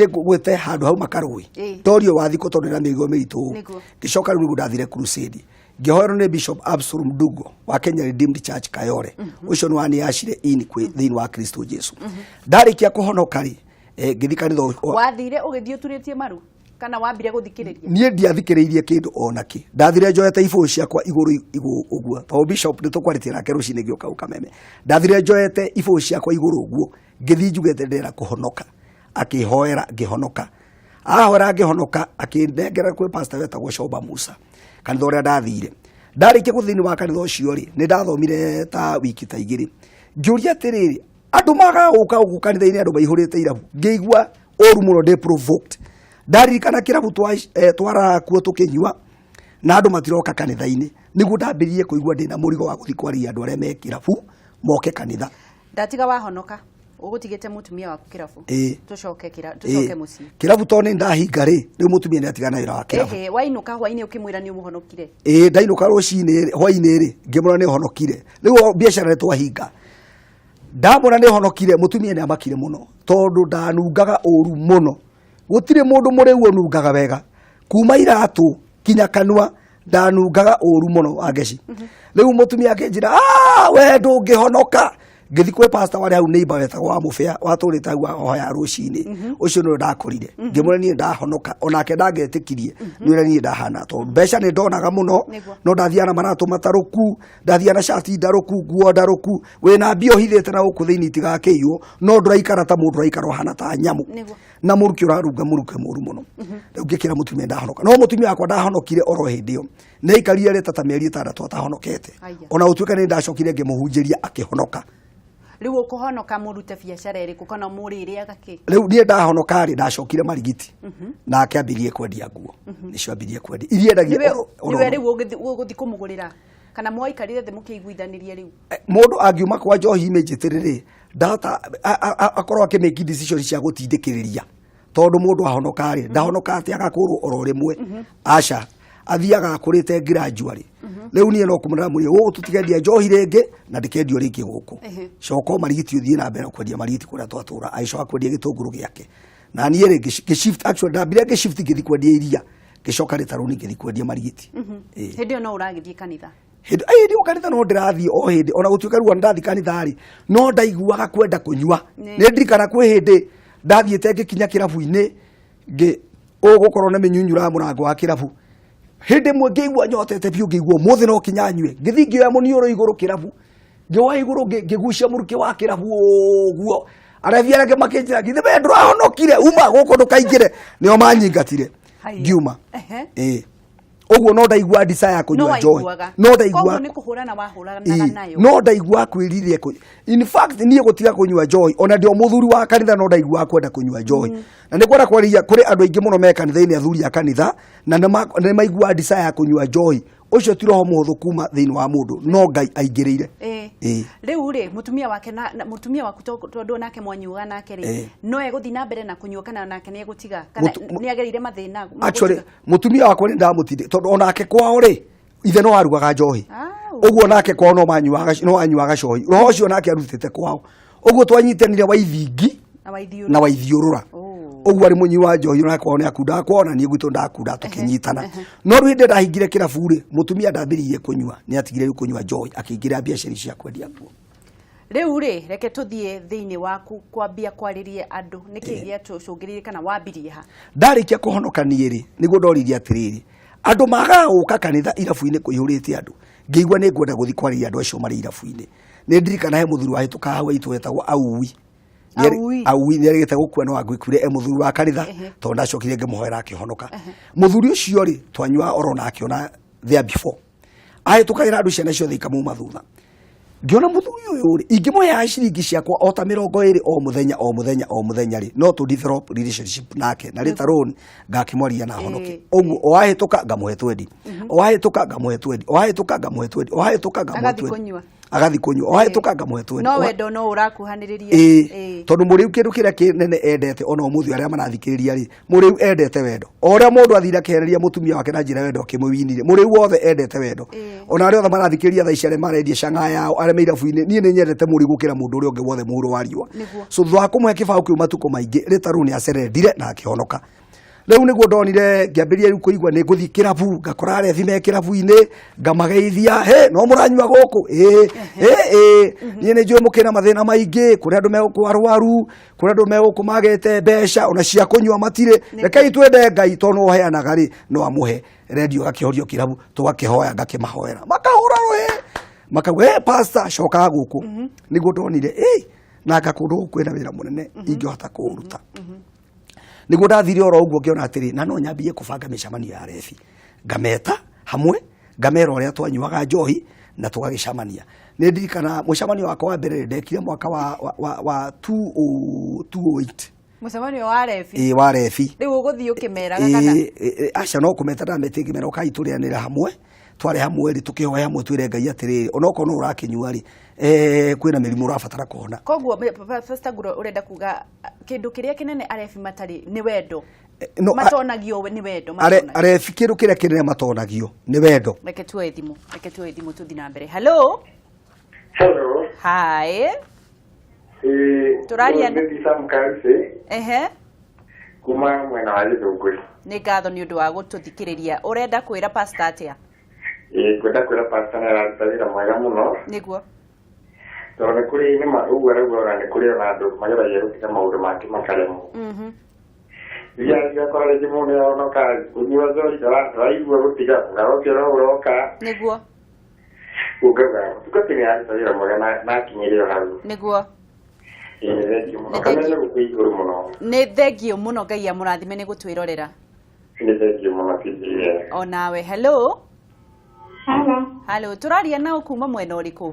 ngũgwĩte handũ hau makarũĩ. Torio wa thikũ tondũ na mĩrigo mĩritũ. Ngĩcoka rĩu nĩguo ndathire crusade. Ngĩhoerwo nĩ Bishop Absalom Dugo wa Kenya Redeemed Church Kayole. Ũcio nĩ waniacire in kwĩ thĩinĩ wa Kristo Jesu. Ndarĩkia kũhonoka rĩ, ngĩthiĩ kanitha ũcio. Wathire ũgĩthiĩ ũturĩtie maru kana wambire gũthikĩrĩria? Niĩ ndiathikĩrĩirie kĩndũ ona kĩ. Ndathire njoete ibũyũ ciakwa igũrũ igũrũ ũguo. Tondũ Bishop nĩ tũkwarĩtie nake rũcinĩ ngĩũka gũka Kameme. Ndathire njoete ibũyũ ciakwa igũrũ ũguo, ngĩthiĩ njugĩte ndĩrenda kũhonoka. Akĩhoera ngĩhonoka. Ahoera ngĩhonoka, akĩnengera kwĩ pastor wetagwo Shoba Musa. Kanitha ũrĩa ndathire. Ndarĩkia gũthiĩ thĩinĩ wa kanitha ũcio rĩ, nĩ ndathomire ta wiki ta igĩrĩ. Ngĩũria atĩrĩrĩ, andũ magaga gũka gũkũ kanitha-inĩ andũ maihũrĩte irabu. Ngĩigua ũru mũno ndĩ provoked. Ndaririkana kĩrabu twaraga kuo tũkĩnyua na andũ matiroka kanitha-inĩ. Nĩguo ndambĩrĩirie kũigua ndĩna mũrigo wa gũthiĩ kwaria andũ arĩa me kĩrabu moke kanitha. Ndatiga wahonoka, ũgũtigĩte mũtumia waku kĩrabu. Tũcoke tũcoke mũciĩ. Kĩrabu tondũ nĩ ndahinga rĩ, rĩu mũtumia nĩ atigana wĩra wa kĩrabu. Ehe, wainũka hwainĩ ũkĩmwĩra nĩ ũmũhonokire. Ĩĩ, ndainũka rũcinĩ hwainĩ rĩ, ngĩmwĩra nĩ honokire. Rĩu biacara nĩ twahinga. Ndamwĩra nĩ honokire, mũtumia nĩ amakire mũno tondũ ndanungaga ũru mũno. Gũtirĩ mũndũ mũrĩu ũnungaga wega. Kuma iratũ kinya kanua ndanungaga ũru mũno Wangeci. Rĩu mũtumia akĩnjĩra, we ndũngĩhonoka. Ngĩthiĩ kwĩ pastor warĩ hau neighbor wetagwo wa Mũbĩa, watũrĩte hau ahoya rũcinĩ. Ũcio nĩwe ndakorire. Ngĩmwĩra niĩ ndahonoka, onake ndangĩetĩkirie nĩ ũrĩa niĩ ndahana, tondũ mbeca nĩ ndonaga mũno. No ndathiaga na maratũ matarũku, ndathiaga na cati ndarũku, nguo ndarũku, wĩna mbia ũhithĩte na gũkũ thĩinĩ itigakĩiywo, no ndũraikara ta mũndũ, ũraikara ũhana ta nyamũ. Na mũrukĩ ũrarunga mũrukĩ mũru mũno. Rĩu ngĩkĩra mũtumia ndahonoka, no mũtumia wakwa ndahonokire oro hĩndĩ ĩyo. Nĩ aikarire rĩta ta mĩeri 6 atahonokete. Ona gũtuĩka nĩ ndacokire ngĩmũhunjĩria akĩhonoka. Rĩu ũkũhonoka mũrute biacara ĩrĩkũ kana mũrĩrĩaga kĩ? Rĩu niĩ ndahonoka rĩ, ndacokire Marigiti, nake ambirie kwendia nguo. Nĩcio ambirie kwendia iria endagia. Nĩwe rĩu ũgũthiĩ kũmũgũrĩra kana mwaikarire thĩ mũkĩiguithanĩrie rĩu? Mũndũ angiuma kwa njohi immediately rĩ, ndahota akorwo akĩmake decision cia gũtindĩkĩrĩria, tondũ mũndũ ahonoka rĩ, ndahonoka atĩ agakũrwo oro rĩmwe. Aca, athiaga akũrĩte gradually. Rĩu niĩ no kũmũrera mũrĩ gũkũ, tũtikendia njohi rĩngĩ na ndĩkendio rĩngĩ gũkũ. Coka o Marigiti, ũthiĩ na mbere kwendia Marigiti kũrĩa twatũra. Agĩcoka kwendia gĩtũngũrũ gĩake, na niĩ rĩ ngĩ shift. Actually ndambire ngĩ shift ngĩthiĩ kwendia iria, ngĩcoka rĩtarũni ngĩthiĩ kwendia Marigiti. Hĩndĩ ĩyo no ũragĩthiĩ kanitha? Hĩndĩ ĩyo kanitha no ndĩrathiĩ o hĩndĩ, ona gũtuĩka rĩu ndathiĩ kanitha rĩ, no ndaiguaga kwenda kũnyua. Nĩ ndirikana kwĩ hĩndĩ ndathiĩte ngĩkinya kĩrabu-inĩ, ngĩ ũgũkorwo na mĩnyunyura ya mũrango wa kĩrabu. Hĩndĩ ĩmwe ngĩigua nyotete biũ, ngĩigua ũmũthĩ no kinya nyue. Ngĩthiĩ ngĩoya mũniũrũ igũrũ kĩrabu, ngĩoya igũrũ, ngĩgucia mũrukĩ wa kĩrabu ũguo. Arebi arĩa angĩ makĩnjĩra, "Githĩ we ndũrahonokire? Uma gũkũ ndũkaingĩre." Nĩo manyingatire ngiuma. Ĩĩ, ũguo no ndaigua desire ya kũnyua njohi, no ndaigua nĩ kũhũrana wahũranaga nayo. No ndaigua kwĩrirĩria in fact niĩ gũtiga kũnyua njohi, ona ndĩ o mũthuri wa kanitha, no ndaigua kwenda kũnyua njohi. Na nĩ kwenda kwaria kũrĩ andũ aingĩ mũno me kanitha-inĩ, athuri a kanitha, na nĩ maigua desire ya kũnyua njohi. Ũcio ti roho mũhũthũ kuma thĩinĩ wa mũndũ, no Ngai aingĩrĩire. Rĩu rĩ, mũtumia wake na mũtumia waku, tondũ nake mwanyuaga nake rĩ, no egũthiĩ na mbere na kũnyua kana nake nĩ egũtiga, kana nĩ agereire mathĩna ma Actually gũtiga? Mũtumia wakwa nĩ ndamũtindĩ, tondũ onake kwao rĩ, ithe no arugaga njohi. Ũguo nake kwao no manyuaga, no anyuaga cohi. Roho ũcio nake arutĩte kwao. Ũguo twanyitanire waithingi na waithiũrũra. Na waithiũrũra. Ũguo arĩ mũnyui wa njohi, ona kwao nĩ akundaga, kwao na niĩ gwitũ ndakunda, tũkĩnyitana. No rĩu hĩndĩ ndahingire kĩrabu rĩ, mũtumia ndambĩrĩirie kũnyua, nĩ atigire rĩu kũnyua njohi, akĩingĩra biacara cia kwendia nguo. Rĩu rĩ, reke tũthiĩ thĩinĩ waku kwambia kwarĩria andũ. Nĩkĩ gĩatũcũngĩrĩirie kana wambirie ha? Ndarĩkia kũhonoka niĩ rĩ, nĩguo ndoririe atĩrĩrĩ, andũ magaga gũka kanitha, irabu-inĩ kũihũrĩte andũ. Ngĩigua nĩ ngwenda gũthiĩ kwarĩria andũ acio marĩ irabu-inĩ. Nĩ ndirikana he mũthuri wahĩtũkaga hau aitũ wetagwo Aui. Aui. Aui nĩ arĩgĩte gũkua, no angĩkuire e mũthuri wa kanitha, tondũ ndacokire ngĩmũhoera akĩhonoka. Mũthuri ũcio rĩ, twanyuaga oro nake ona there before. Ahĩtũkagĩra andũ, ciana ciothe ikamuma thutha. Ngĩona mũthuri ũyũ rĩ, ingĩmũheaga ciringi ciakwa o ta 20 o mũthenya, o mũthenya, o mũthenya rĩ, no tũ develop relationship nake, na later on ngakĩmwaria na honoke. Ũguo o ahĩtũka ngamũhe 20, o ahĩtũka ngamũhe 20, o ahĩtũka ngamũhe 20, o ahĩtũka ngamũhe Agathiĩ 20. Kũnyua. Agathiĩ kũnyua, o ahĩtũka ngamũhe 20. No wendo no ũrakuhanĩrĩria. Ĩĩ, tondũ mũrĩu kĩndũ kĩrĩa kĩnene endete, ona ũmũthĩ arĩa marathikĩrĩria rĩ, mũrĩu endete wendo. O ũrĩa mũndũ athire akĩhereria mũtumia wake na njĩra ya wendo akĩmũwinire, mũrĩu wothe endete wendo. Ona arĩa othe marathikĩrĩria thaa ici, arĩa marendia cang'aa yao, arĩa me irabu-inĩ, niĩ nĩ nyendete mũrĩu gũkĩra mũndũ ũrĩa ũngĩ wothe mũhuro wa riũa. So thutha wa kũmũhe kĩbaũ kĩu matukũ maingĩ, rĩta rĩu nĩ acerendire na akĩhonoka. Rĩu nĩguo ndonire ngĩambĩrĩria rĩu kũigua nĩ ngũthiĩ kĩrabu, ngakora arethi me kĩrabu-inĩ, ngamageithia, "He, no mũranyua gũkũ?" "Ĩĩ." "Ĩ ĩ, niĩ nĩ njũĩ mũkĩna mathĩna maingĩ, kũrĩ andũ megũkũ arwaru, kũrĩ andũ megũkũ magĩte mbeca ona cia kũnyua matirĩ. Rekei twende Ngai, tondũ no ũheanaga rĩ, no amũhe." Rendio gakĩhorio kĩrabu, tũgakĩhoya, ngakĩmahoera, makahũra rũhĩ, makauga, "Hey, pastor, cokaga gũkũ." Nĩguo ndonire ĩ nanga kũndũ gũkũ kwĩna wĩra mũnene ingĩhota kũũruta. Nĩguo ndathire oro ũguo ngĩona atĩrĩ, na no nyambie kũbanga mĩcemanio ya rebi, ngameta hamwe, ngamera ũrĩa twanyuaga njohi na tũgagĩcemania. Nĩ ndirikana mũcemanio wakwa wa mbere ndekire mwaka wa 2008. Mũcemanio wa rebi? Ĩĩ, wa rebi. Rĩu ũgũthiĩ ũkĩmeraga kana? Ĩĩ, aca, no kũmeta ndamete, ngĩmera ũkai tũrĩanĩre hamwe, twarĩ hamwe rĩ, tũkĩhoe hamwe, twĩre Ngai atĩrĩrĩ, onokorwo no ũrakĩnyua rĩ, kwĩna mĩrimũ ũrabatara kũhona. Koguo Pastor Nguro, ũrenda kuga kĩndũ kĩrĩa kĩnene arebi matarĩ nĩ wendo? No, Matonagio nĩ wendo? Matonagio. Arebi kĩndũ kĩrĩa kĩnene matonagio nĩ wendo. Reke tuoe thimũ, reke tuoe thimũ, tũthiĩ na mbere. Hello. Hello. Hi. Tũraria Nĩ Sam Karuse kuma mwena wa Gĩthũngũri. Nĩ ngatho nĩ ũndũ wa gũtũthikĩrĩria. Ũrenda kwĩra pastor atĩa? Ĩĩ, ngwenda kwĩra pastor nĩ araruta wĩra mwega mũno. Nĩguo. Tondũ nĩ kũrĩ nĩ ma ũguo araigua ona nĩ kũrĩ ona andũ mageragia gũtiga maũndũ mangĩ makaremwo. Thiaga ũgakora rĩngĩ mũndũ nĩahonoka kũnyua njohi ndaraigua gũtiga mũgaro ũcio no ũroka. Nĩguo. Ũngauga mũtungatĩri nĩaruta wĩra mwega na akinyĩre o hau. Nĩguo. Ĩĩ nĩ thengiũ mũno. Kameme gũkũ igũrũ mũno. Nĩ thengiũ mũno Ngai amũrathime nĩ gũtwĩrorera. Nĩ thengiũ mũno TGL. Onawe. Hello. Hello. Hello, tũraria nao kuma mwena ũrĩkũ?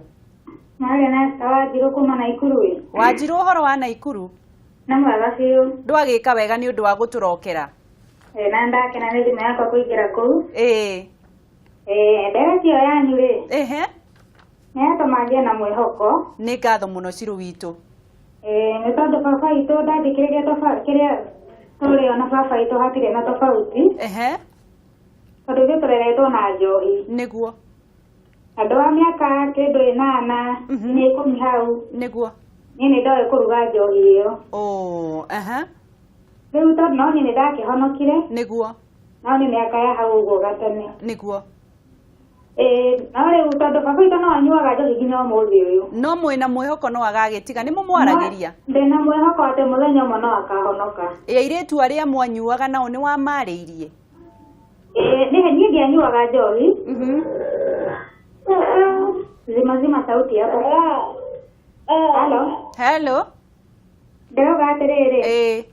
Mwaria na Esther Wanjirũ kuma Naikuru ĩ. Wanjirũ ũhoro wa Naikuru? Nĩ mwega biũ. Ndwagĩka wega nĩ ũndũ wa gũtũrokera. Ĩ na ndakena nĩ thimũ yakwa kũingĩra kũu. Ĩĩ. Ĩ ndereti ĩyo yanyu rĩ. Ehe. Nĩ yatũma ngĩe na mwĩhoko. Nĩ ngatho mũno Cirũ witũ. Ĩ nĩ tondũ baba witũ ndathikĩrĩria kĩrĩa tũrĩ ona baba witũ hatirĩ na tofauti. Ehe. Tondũ ithuĩ tũreretwo na njohi. Nĩguo. Andũ a mĩaka kĩndũ ĩnana nginya ikũmi hau. Nĩguo. Niĩ nĩ ndoĩ kũruga njohi ĩyo. Oh, aha. Rĩu tondũ no niĩ nĩ ndakĩhonokire. Nĩguo. No nĩ mĩaka ya hau ũguo gatene. Nĩguo. Ĩĩ, no rĩu tondũ baba witũ no anyuaga njohi nginya ũmũthĩ ũyũ. No mwĩna mwĩhoko no agagĩtiga, nĩ mũmwaragĩria? Ndĩna mwĩhoko atĩ mũthenya ũmwe no akahonoka. Ĩ airĩtu arĩa mwanyuaga nao nĩ wamarĩirie? Ĩĩ, niĩ ndianyuaga njohi. Zima zima sauti yako. Hello. Hello. Ndĩrauga atĩrĩrĩ. Ĩĩ.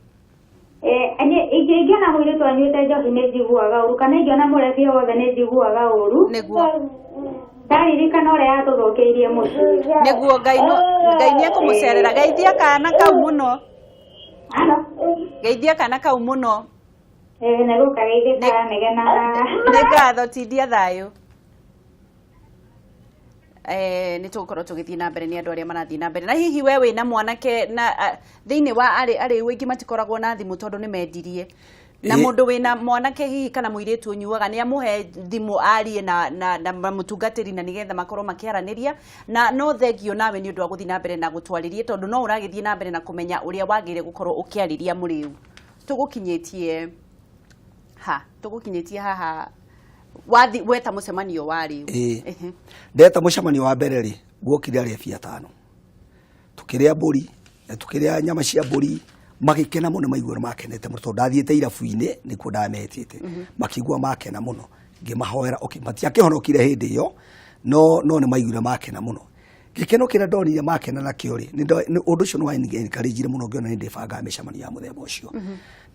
Ingĩona mũirĩtu anyuĩte njohi nĩ njiguaga ũru, kana ingĩona mũrebi o wothe nĩ njiguaga ũru. Nĩguo. Ndaririkana ũrĩa yatũthũkĩirie mũciĩ. Nĩguo, Ngai no, Ngai nĩ ekũmũcerera. Geithia kana kau mũno. Hello. Geithia kana kau mũno. Ĩĩ, nĩ gũkageithĩka negena. Nĩ ngatho, tindia thayũ. Nĩ tũgũkorwo tũgĩthiĩ na mbere nĩ andũ arĩa marathiĩ na mbere. Na hihi we wĩna mwanake na thĩinĩ wa arĩ aingĩ matikoragwo na thimũ tondũ nĩ mendirie. Na mũndũ wĩna mwanake hihi kana mũirĩtu ũnyuaga nĩ amũhe thimũ arie na mũtungatĩri na nĩgetha makorwo makĩaranĩria. Na no thengio nawe nĩ ũndũ wa gũthiĩ na mbere na gũtwarĩria tondũ no ũragĩthiĩ na mbere na kũmenya ũrĩa wagĩrĩire gũkorwo ũkĩarĩria mũrĩu. Tũgũkinyĩtie ha, tũgũkinyĩtie haha wathi weta mũcemanio wa rĩu. Ĩĩ. Ndeta mũcemanio wa mbere rĩ, guokire arebi atano. Tukĩrĩa mbũri, na tukĩrĩa nyama cia mbũri, magĩkena mũno, maigua makenete mũno tondũ ndathiĩte irabu-inĩ nĩkuo ndametĩte. Makĩigua makena mũno, ngĩmahoera, okay, matiakĩhonokire hĩndĩ ĩyo, no nĩ maiguire makena mũno. Gĩkeno kĩrĩa ndonire makena nakĩo rĩ, ũndũ ũcio nĩ wa-encourage-ire mũno ngĩona nĩ ndĩbangaga mĩcemanio ya mũthemba ũcio.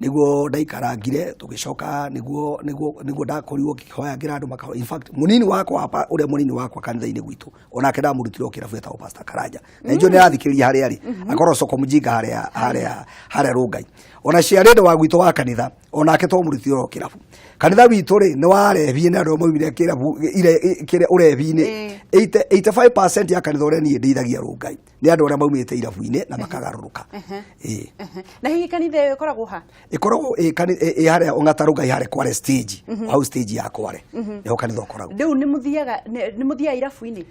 Nĩguo ndaikarangire, tũgĩcoka nĩguo ndakorirwo ngĩhoya ngĩra andũ makahoya. In fact, mũnini wakwa hapa, ũrĩa mũnini wakwa kanitha-inĩ gwitũ, onake ndamũrutire o kĩrabu etagwo Pastor Karanja. Na njũĩ nĩarathikĩrĩria harĩa arĩ, akorwo soko mjinga harĩa Rũngai. Ona ciarĩndũ wa gwitũ wa kanitha, onake twamũrutire o kĩrabu. Kanitha witũ rĩ, nĩ warebie na andũ maumire kĩrabu, kĩrĩa ũrebi-inĩ. 85% ya kanitha ũrĩa niĩ ndeithagia Rũngai nĩ andũ arĩa maumĩte irabu-inĩ na makagarũrũka. Ĩĩ. Na hihi kanitha ĩyo ĩkoragwo ha? Ĩkoragwo ĩ harĩa Ong'ata Rũngai, harĩa Kware stage, hau stage ya Kware. Nĩho kanitha ũkoragwo. Rĩu nĩ mũthiaga irabu-inĩ?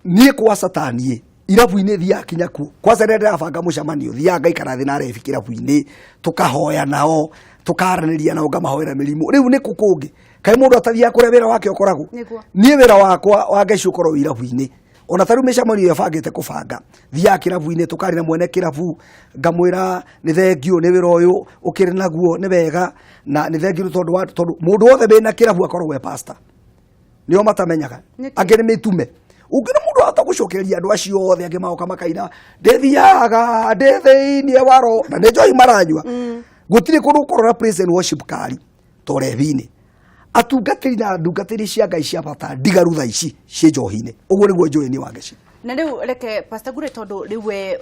Niĩ kwa Satani irabu-inĩ thiaga kinya kuo. Kwanza rĩrĩa ndĩrabanga mũcemanio, thiaga ngaikara thĩ na arebi kĩrabu-inĩ, tũkahoya nao, tũkaranĩria nao, ngamahoera mĩrimũ. Rĩu nĩ kũ kũngĩ? Kaĩ mũndũ atathiaga kũrĩa wĩra wake ũkoragwo? Nĩguo. Niĩ wĩra wakwa wa Ngai ũkoragwo irabu-inĩ. Ona ta rĩu mĩcemanio ĩyo bangĩte kũbanga, thiaga kĩrabu-inĩ, tũkaria na mwene kĩrabu, ngamwĩra nĩ thengiũ nĩ wĩra ũyũ ũkĩrĩ naguo, nĩ wega, na nĩ thengiũ nĩ tondũ mũndũ wothe wĩna kĩrabu akoragwo e pastor. Nĩo matamenyaga. Nĩkĩ? Angĩ nĩ mĩtume. Ũngĩona mũndũ ahota gũcokereria andũ acio othe angĩ magoka makaina ndĩthiaga ndĩ thĩinĩ wa roho, na nĩ njohi maranyua. Gũtirĩ kũndũ ũkorora praise and worship kari ta ũrebi-inĩ. Atungatĩri na ndungatĩri cia Ngai cia bata ndigaru thaa ici ciĩ njohi-inĩ. Ũguo nĩguo njũĩ niĩ Wangeci. Na rĩu reke Pastor Ngure, tondũ rĩu we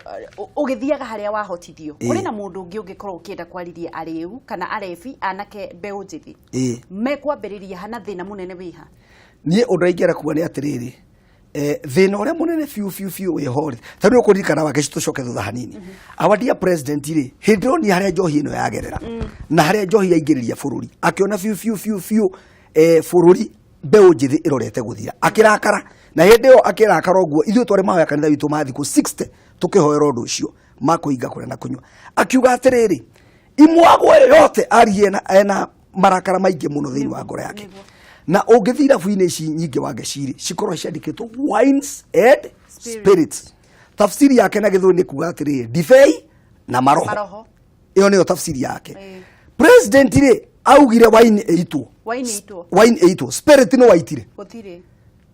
ũgĩthiaga harĩa wahotithio, kũrĩ na mũndũ ũngĩ ũngĩkorwo ũkĩenda kwarĩria arĩu kana arebi anake mbeũ njĩthĩ. Mekwambĩrĩria ha na thĩna mũnene wĩ ha? Niĩ ũndũ ũrĩa ingĩenda kuga nĩ atĩrĩrĩ, thĩna ũrĩa mũnene biũ biũ biũ wĩ ho rĩ, tondũ nĩ ũkũririkana Wangeci, tũcoke thutha hanini. Our dear president rĩ, hĩndĩ ĩyo nĩ harĩa njohi ĩno yagerera na harĩa njohi yaingĩrĩria bũrũri, akĩona biũ biũ biũ biũ, bũrũri mbeũ njĩthĩ ĩrorete gũthira, akĩrakara. Na hĩndĩ ĩyo akĩrakara ũguo, ithuĩ twarĩ mahoya kanitha witũ ma thikũ 60 tũkĩhoera ũndũ ũcio ma kũhinga kũrĩa na kũnyua. Akiuga atĩrĩrĩ, imwagwo ĩyo yote arie ena marakara maingĩ mũno thĩinĩ wa ngoro yake. Na ũngĩthiĩ irabu-inĩ ici nyingĩ Wangeci rĩ, cikorwo ciandĩkĩtwo wines and spirits. Tafsiri yake na Gĩthũngũ nĩ kuga atĩrĩrĩ, ndibei na maroho. Maroho. Ĩyo nĩyo tafsiri yake. President rĩ augire wine ĩitwo. Wine ĩitwo. Wine ĩitwo. Spirit no waitire. Gũtirĩ.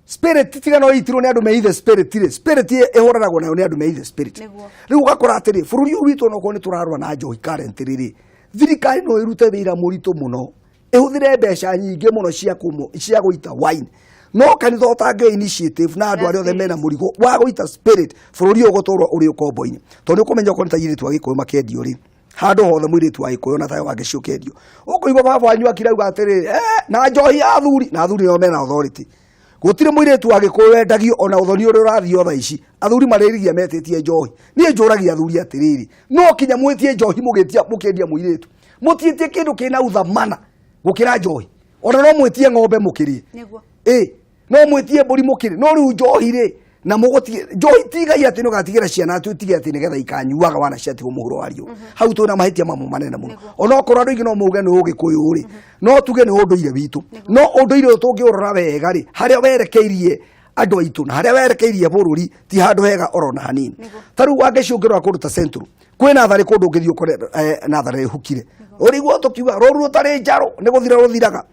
Spirit tiga no itirwo nĩ andũ me ithe spirit rĩ, spirit ĩhũranagwo nayo nĩ andũ me ithe spirit. Rĩu ũgakora atĩrĩ, bũrũri ũyũ witũ onokorwo nĩ tũrarũa na njohi currently rĩ, thirikari no ĩrute wĩra mũritũ mũno, ĩhũthĩre mbeca nyingĩ mũno cia gũita wine, no kanitha ũtangĩ initiative na andũ arĩa othe mena mũrigo wa gũita spirit, bũrũri ũyũ ũgũtũrwo ũrĩ ũkombo-inĩ. Tondũ nĩ ũkũmenya okorwo nĩ ta airĩtu a Gĩkũyũ makĩendio rĩ, handũ hothe mũirĩtu wa Gĩkũyũ na tayo wangeci ũkĩendio, ũkũigua baba wanyu akirauga atĩrĩrĩ, na njohi ya athuri, na athuri nĩo mena authority. Gũtirĩ mũirĩtu wa Gĩkũyũ wendagio ona ũthoni ũrĩa ũrathiĩ o thaa ici, athuri marĩrigia metĩtie njohi. Niĩ njũragia athuri atĩrĩrĩ, no kinya mwĩtie njohi mũkĩendia mũirĩtu, mũtiĩtie kĩndũ kĩna uthamana gũkĩra njohi. Ona no mwĩtie ng'ombe mũkĩrĩe. Ĩ, no mwĩtie mbũri mũkĩrĩe. No rĩu njohi rĩ, na mũgũtige njohi tigai atĩ nĩũgatigĩra ciana atĩ ũtige atĩ nĩgetha ikanyuaga wana ciatigwo mũhuro wa riũa. Hau twĩna mahĩtia mamwe manene mũno. Onokorwo andũ aingĩ no mauge nĩ ũgĩkũyũ rĩ, no tuge nĩ ũndũire witũ. No ũndũire ũyũ tũngĩũrora wega rĩ, harĩa werekeirie andũ aitũ na harĩa werekeirie bũrũri ti handũ hega oro na hanini. Ta rĩu Wangeci ũngĩrora kũndũ ta Central, kwĩ natharĩ kũndũ ũngĩthiĩ ũkore natharĩ ĩhukire. Ũrĩguo tũkiuga rũru rũtarĩ njarũ nĩ gũthira rũthiraga.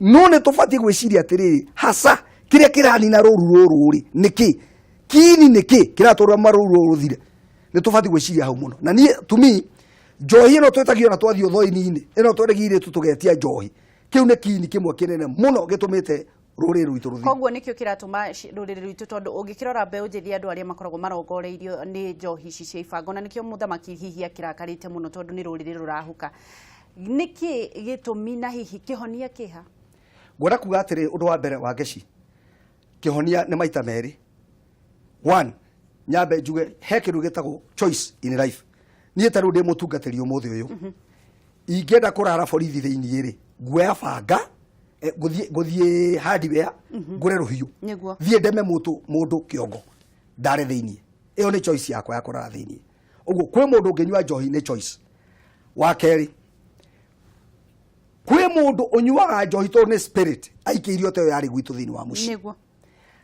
No nĩ tũbatiĩ gwĩciria atĩrĩrĩ, hasa kĩrĩa kĩranina rũru rũrũ rĩ nĩ kĩ? Kiini nĩ kĩ kĩratũra rũru rũrũ rũthire? Nĩ tũbatiĩ gwĩciria hau mũno. Na niĩ to me, njohi ĩno twĩtagio na twathiĩ ũthoni-inĩ, ĩno twendagia airĩtu tũgetia njohi, kĩu nĩ kiini kĩmwe kĩnene mũno gĩtũmĩte rũrĩrĩ rwitũ rũthire. Koguo nĩkĩo kĩratũma rũrĩrĩ rwitũ, tondũ ũngĩkĩrora mbeũ njĩthĩ andũ arĩa makoragwo marongoreirio nĩ njohi ici cia ibango, na nĩkĩo mũthamaki hihi akĩrakarĩte mũno tondũ nĩ rũrĩrĩ rũrahuka. Nĩkĩ gĩtũmi na hihi kĩhonia kĩha? Ngwenda kuga atĩrĩ, ũndũ wa mbere wa Ngeci, kĩhonia nĩ maita merĩ. One, nyambe njuge he kĩndũ gĩtagwo choice in life. Niĩ ta rĩu ndĩ mũtungatĩri ũmũthĩ ũyũ, ingĩenda kũrara borithi thĩiniĩ rĩ, nguoya banga, ngũthiĩ hardware, ngũre rũhiũ, thiĩ ndeme mũndũ kĩongo ndare thĩiniĩ. Ĩyo nĩ choice yakwa ya kũrara thĩiniĩ. Ũguo kwĩ mũndũ ũngĩnyua njohi nĩ choice. Wa kerĩ, kwĩ mũndũ ũnyuaga njohi tondũ nĩ spirit aikĩirio ta ĩyo yarĩ gwitũ thĩinĩ wa mũciĩ.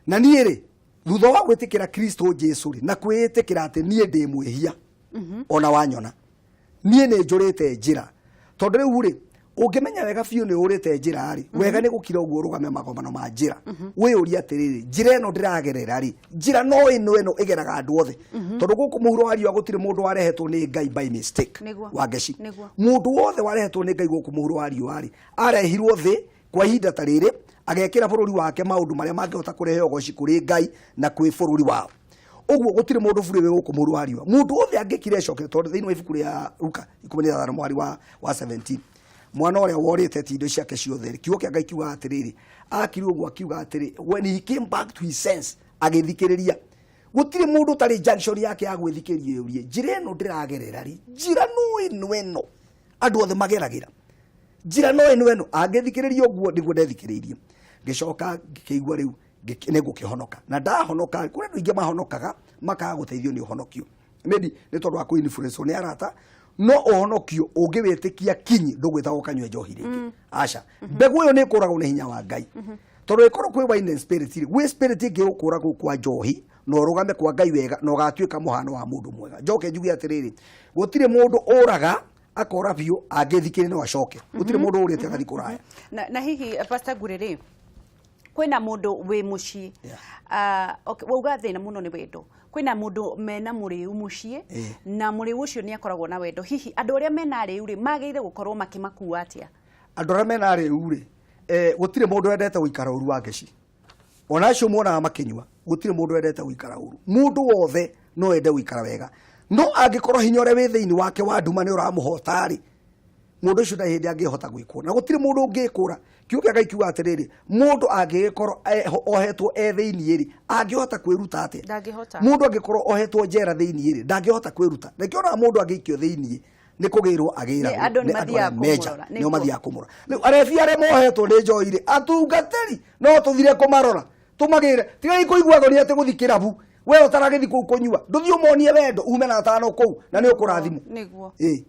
Na niĩ rĩ, thutha wa gwĩtĩkĩra Kristo Jesu rĩ, na kwĩĩtĩkĩra atĩ niĩ ndĩ mwĩhia, ona wanyona niĩ nĩ njũrĩte njĩra, tondũ rĩu rĩ, ũngĩmenya wega biũ nĩ ũrĩte njĩra rĩ, wega nĩ gũkira ũguo ũrũgame magomano ma njĩra, wĩyũrie atĩrĩrĩ, njĩra ĩno ndĩragerera rĩ, njĩra no ĩno ĩno ĩgeraga andũ othe, tondũ gũkũ mũhuro wa riũa gũtirĩ mũndũ warehetwo nĩ Ngai by mistake. Wangeci, mũndũ wothe warehetwo nĩ Ngai gũkũ mũhuro wa riũa rĩ, arehirwo thĩ kwa ihinda ta rĩrĩ, agekĩra bũrũri wake maũndũ marĩa mangĩhota kũrehe ũgoci kũrĩ Ngai na kwĩ bũrũri wao. Ũguo gũtirĩ mũndũ burĩ wĩ gũkũ mũhuro wa riũa. Mũndũ wothe angĩkira ecoke, tondũ thĩinĩ wa ibuku rĩa Luka 15 mwari wa 17, mwana ũrĩa worĩte ti indo ciake ciothe rĩ, kiugo kĩa Ngai kiugaga atĩrĩrĩ, akire ũguo akiuga atĩrĩ, when he came back to his sense, agĩthikĩrĩria. Gũtirĩ mũndũ ũtarĩ junction yake ya gwĩthikĩria yũrie, njĩra ĩno ndĩragerera rĩ, njĩra no ĩno ĩno andũ othe mageragĩra, njĩra no ĩno ĩno. Angĩthikĩrĩria ũguo nĩguo ndethikĩrĩirie, ngĩcoka ngĩkĩigua rĩu nĩ ngũkĩhonoka. Na ndahonoka, kũrĩ andũ aingĩ mahonokaga makaga gũteithio nĩ ũhonokio, maybe nĩ tondũ wa kũ-influence nĩ arata. No ũhonokio ũngĩwĩtĩkia kinyi, ndũgwĩtagwo ũkanyue njohi rĩngĩ. Aca, mbegũ ĩyo nĩ ĩkũragwo nĩ hinya wa Ngai, tondũ ĩkorwo kwĩ wine and spirit rĩ, gwĩ spirit ĩngĩ ĩgũkũra kũu kwa njohi, na ũrũgame kwa Ngai wega na ũgatuĩka mũhano wa mũndũ mwega. Njoke njuge atĩrĩrĩ, gũtirĩ mũndũ ũraga akora biũ, angĩthikĩrĩria no acoke. Gũtirĩ mũndũ ũrĩte agathiĩ kũraya. Na hihi Pastor Ngure rĩ, kwĩna mũndũ wĩ mũciĩ, okay, wauga thĩna mũno nĩ wendo, kwĩna mũndũ mena mũrĩu mũciĩ, na mũrĩu ũcio nĩ akoragwo na wendo. Hihi andũ arĩa mena arĩu rĩ, magĩrĩire gũkorwo makĩmakua atĩa? Andũ arĩa mena arĩu rĩ, gũtirĩ mũndũ wendete gũikara ũru wa ngeci. Ona acio muonaga makĩnyua, gũtirĩ mũndũ wendete gũikara ũru. Mũndũ wothe no ende gũikara wega, no angĩkorwo hinya ũrĩa wĩ thĩinĩ wake wa nduma nĩ ũramũhota rĩ, mũndũ ũcio ndarĩ hĩndĩ angĩhota gwĩkũra, na gũtirĩ mũndũ ũngĩkũra. Kiugo kĩa Ngai kiuga atĩrĩrĩ, mũndũ angĩgĩkorwo ohetwo e thĩinĩ rĩ, angĩhota kwĩruta atĩa? Ndangĩhota. Mũndũ angĩkorwo ohetwo njera thĩinĩ rĩ, ndangĩhota kwĩruta. Nĩkĩo onaga mũndũ angĩikio thĩinĩ nĩ kũgĩrwo agĩragwo Nĩ andũ nĩ andũ mathiaga arĩa menja, kũmũrora, nĩo nĩguo. mathiaga kũmũrora. Rĩu arebi arĩa mohetwo nĩ njohi rĩ, atungatĩri no tũthire kũmarora tũmagĩre, tigai kũigua thoni atĩ gũthiĩ kĩrabu, we ũtaragĩthiĩ kũu kũnyua, ndũthiĩ ũmonie wendo, ume na atano kũu na nĩ ũkũrathimwo. Nĩguo. Ĩĩ.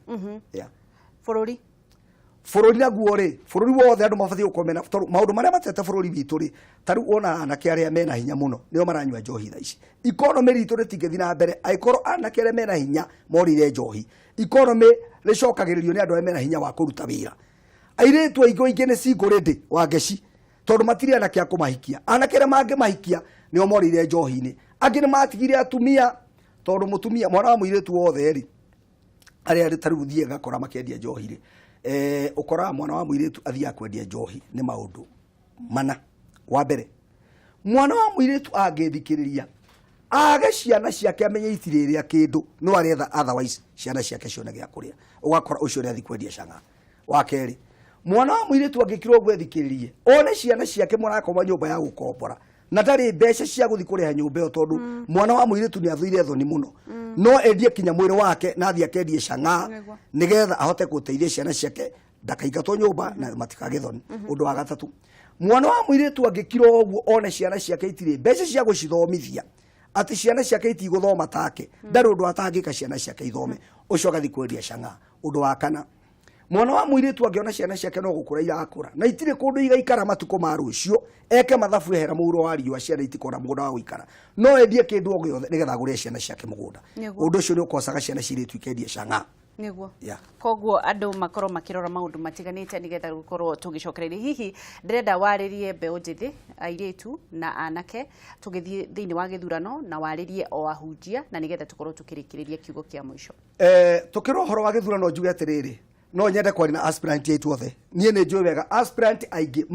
Yeah. Bũrũri. Bũrũri naguo rĩ, bũrũri wothe andũ mabatiĩ gũkorwo mena, tondũ maũndũ marĩa matete bũrũri witũ rĩ, ta rĩu wona anake arĩa mena hinya mũno nĩo maranyua njohi thaa ici. Economy ritũ rĩtingĩthiĩ na mbere angĩkorwo anake arĩa mena hinya morĩire njohi. Economy rĩcokagĩrĩrio nĩ andũ arĩa mena hinya wa kũruta wĩra. Airĩtu aingĩ aingĩ nĩ single lady wa ngeci tondũ matirĩ anake a kũmahikia. Anake arĩa mangĩmahikia nĩo morĩire njohi-inĩ. Angĩ nĩ matigire atumia tondũ mũtumia, mwana wa mũirĩtu wothe rĩ, arĩa ta rĩu thiĩ ngakora makĩendia njohi rĩ, ũkoraga mwana wa mũirĩtu athiaga kwendia njohi nĩ maũndũ mana. Wa mbere, mwana wa mũirĩtu angĩthikĩrĩria age ciana ciake amenye itirĩrĩa kĩndũ, no aretha otherwise ciana ciake cione gĩa kũrĩa, ũgakora ũcio nĩ athiĩ kwendia cang'aa. Wa kerĩ, mwana wa mũirĩtu angĩkirwo ũguo ethikĩrĩrie one ciana ciake mũrakoma nyũmba ya gũkombora na ndarĩ mbeca cia gũthiĩ kũrĩha nyũmba ĩyo, tondũ mwana wa mũirĩtu nĩ athũire thoni mũno, no endie kinya mwĩrĩ wake na athiĩ akendie cang'aa nĩgetha ahote gũteithia ciana ciake ndakaingatwo nyũmba na matikage thoni. Ũndũ wa gatatũ, mwana wa mũirĩtu angĩkira ũguo one ciana ciake itirĩ mbeca cia gũcithomithia, atĩ ciana ciake itigũthoma take, ndarĩ ũndũ atangĩka ciana ciake ithome, ũcio agathiĩ kwendia cang'aa. Ũndũ wa kana, mwana wa mũirĩtu angĩona ciana ciake no gũkũra irakũra na itirĩ kũndũ igaikara matukũ ma rũciũ, eke mathabu ehera mũhuro wa riũa, ciana itikona mũgũnda wa gũikara, no endie kĩndũ o gĩothe nĩgetha agũrĩre ciana ciake mũgũnda. Ũndũ ũcio nĩ ũkocaga ciana cia airĩtu ikendia cang'aa. Nĩguo. Yeah. Koguo andũ makorwo makĩrora maũndũ matiganĩte nĩgetha gũkorwo tũgĩcokereria. Hihi ndĩrenda warĩrie mbeũ njĩthĩ, airĩtu na anake, tũgĩthiĩ thĩinĩ wa gĩthurano, na warĩrie o ahunjia, na nĩgetha tũkorwo tũkĩrĩkĩrĩria kiugo kĩa mũico. Tũkĩrora ũhoro wa gĩthurano njuge atĩrĩrĩ, no nyende kwaria na aspirant aitũ othe. Niĩ nĩ njũĩ wega aspirant aingĩ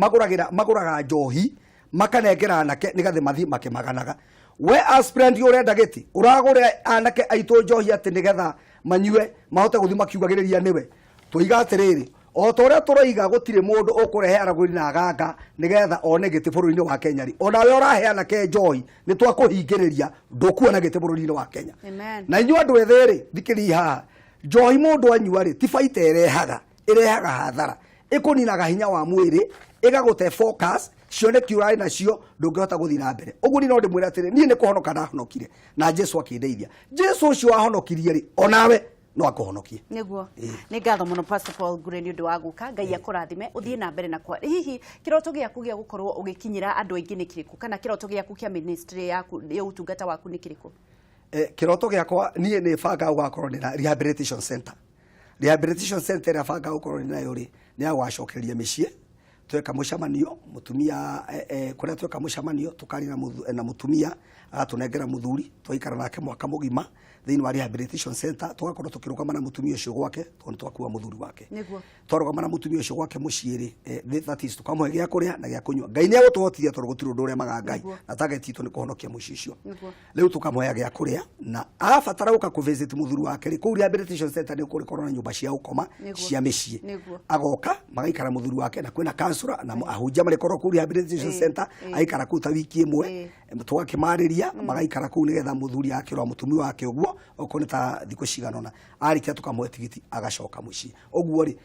magũraga njohi makanengera anake nĩgetha mathiĩ makĩmaganaga. We aspirant ũrenda gĩtĩ, ũragũrĩra anake aitũ njohi atĩ nĩgetha manyue mahote gũthiĩ makiugagĩrĩria nĩwe. Tũiga atĩrĩrĩ, o ta ũrĩa tũroiga gũtirĩ mũndũ ũkũrehe aragũri na aganga nĩgetha one gĩtĩ bũrũri-inĩ wa Kenya rĩ, onawe ũrahe anake njohi nĩ twakũhingĩrĩria ndũkuona gĩtĩ bũrũri-inĩ wa Kenya. Amen. Na inyuĩ andũ ethĩ rĩ, thikĩrĩriai haha, njohi mũndũ anyua rĩ, ti baita ĩrehaga, ĩrehaga hathara, ĩkũninaga hinya wa mwĩrĩ, ĩgagũte focus, cioneki ũrarĩ nacio ndũngĩhota gũthiĩ na mbere. Ũguo niĩ no ndĩmwĩre atĩrĩ, niĩ nĩ kũhonoka ndahonokire na Jesu akĩndeithia. Jesu ũcio wahonokirie rĩ, onawe no akũhonokie. Nĩguo. Nĩ ngatho mũno Pastor Paul Ngure nĩ ũndũ wa gũka. Ngai akũrathime, ũthiĩ na mbere na kwa. Hihi kĩroto gĩaku gĩa gũkorwo ũgĩkinyĩra andũ aingĩ nĩ kĩrĩkũ, kana kĩroto gĩaku kĩa ministry yaku ya ũtungata waku nĩ kĩrĩkũ? Kĩroto gĩakwa niĩ nĩ bangaga gũgakorwo ndĩna rehabilitation center. Rehabilitation center ĩrĩa bangaga gũkorwo ndĩ nayo rĩ, nĩ ya gũgacokereria mĩciĩ. Tweka mũcemanio mũtumia, kũrĩa tweka mũcemanio tũkaria na mũtumia agatũnengera mũthuri, twaikara nake mwaka mũgima thĩinĩ wa rehabilitation center, tũgakorwo tũkĩrũgama na mũtumia ũcio gwake tondũ nĩ twakua mũthuri wake. Twarũgama na mũtumia ũcio gwake mũciĩ rĩ, that is tũkamũhe gĩa kũrĩa na gĩa kũnyua. Ngai nĩ egũtũhotithia tondũ gũtirĩ ũndũ ũremaga Ngai, na target itũ nĩ kũhonokia mũciĩ ũcio. Rĩu tũkamũhe gĩa kũrĩa, na abatara gũka kũ visit mũthuri wake rĩ, kũu rehabilitation center nĩ kũrĩkorwo na nyũmba cia gũkoma cia mĩciĩ. Agoka magaikara mũthuri wake, na kwĩna counselor na ahunjia marĩkorwo kũu rehabilitation center, aikara kũu ta wiki ĩmwe, tũgakĩmarĩria, magaikara kũu nĩgetha mũthuri akĩrora mũtumia wake ũguo, okorwo nĩ ta thikũ cigana ũna, arĩkia tũkamũhe tigiti agacoka mũciĩ. Ũguo rĩ,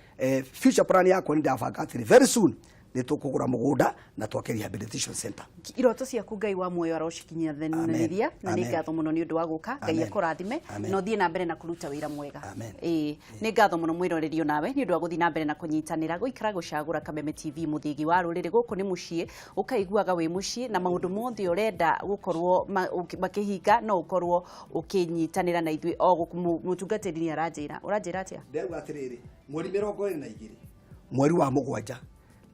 future plan yakwa nĩ ndabanga atĩrĩ, very soon nĩ tũkũgũra mũgũnda na twake rehabilitation center. Iroto ciaku Ngai wa muoyo arocikinyanĩria, na nĩ ngatho mũno nĩ ũndũ wa gũka. Ngai akũrathime na ũthiĩ na mbere na kũruta wĩra mwega. Ĩĩ, nĩ ngatho mũno mwĩroreri onawe nĩ ũndũ wa gũthiĩ na mbere na kũnyitanĩra gũikara gũcagũra Kameme TV mũthĩgi wa rũrĩrĩ. Gũkũ nĩ mũciĩ, ũkaiguaga wĩ mũciĩ na maũndũ mothe ũrenda gũkorwo makĩhinga no ũkorwo ũkĩnyitanĩra na ithuĩ. O gũkũ mũtungatĩri nĩ aranjĩra, ũranjĩra atĩa? Ndĩrauga atĩrĩrĩ, mweri 22 mweri wa mũgwanja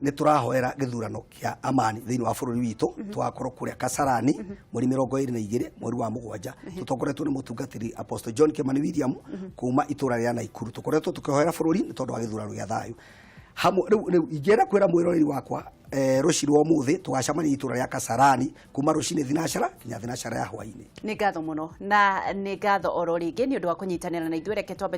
nĩ tũrahoera gĩthurano kĩa amani thĩinĩ wa bũrũri witũ. Tũgakorwo kũrĩa Kasarani mweri 22 mweri wa mũgwanja, tũtongoretwo nĩ mũtungatĩri Apostle John Kimani William kuma itũra rĩa Naikuru. Tũkoretwo tũkĩhoera bũrũri nĩ tondũ wa gĩthurano gĩa thayũ hamwe. Rĩu ingĩenda kwĩra mwĩroreri wakwa, rũciũ rwa ũmũthĩ tũgacemania itũra rĩa Kasarani kuma rũcinĩ thinacara nginya thinacara ya hwainĩ. Nĩ ngatho mũno, na nĩ ngatho oro rĩngĩ nĩ ũndũ wa kũnyitanĩra na ithuĩ. Reke twambe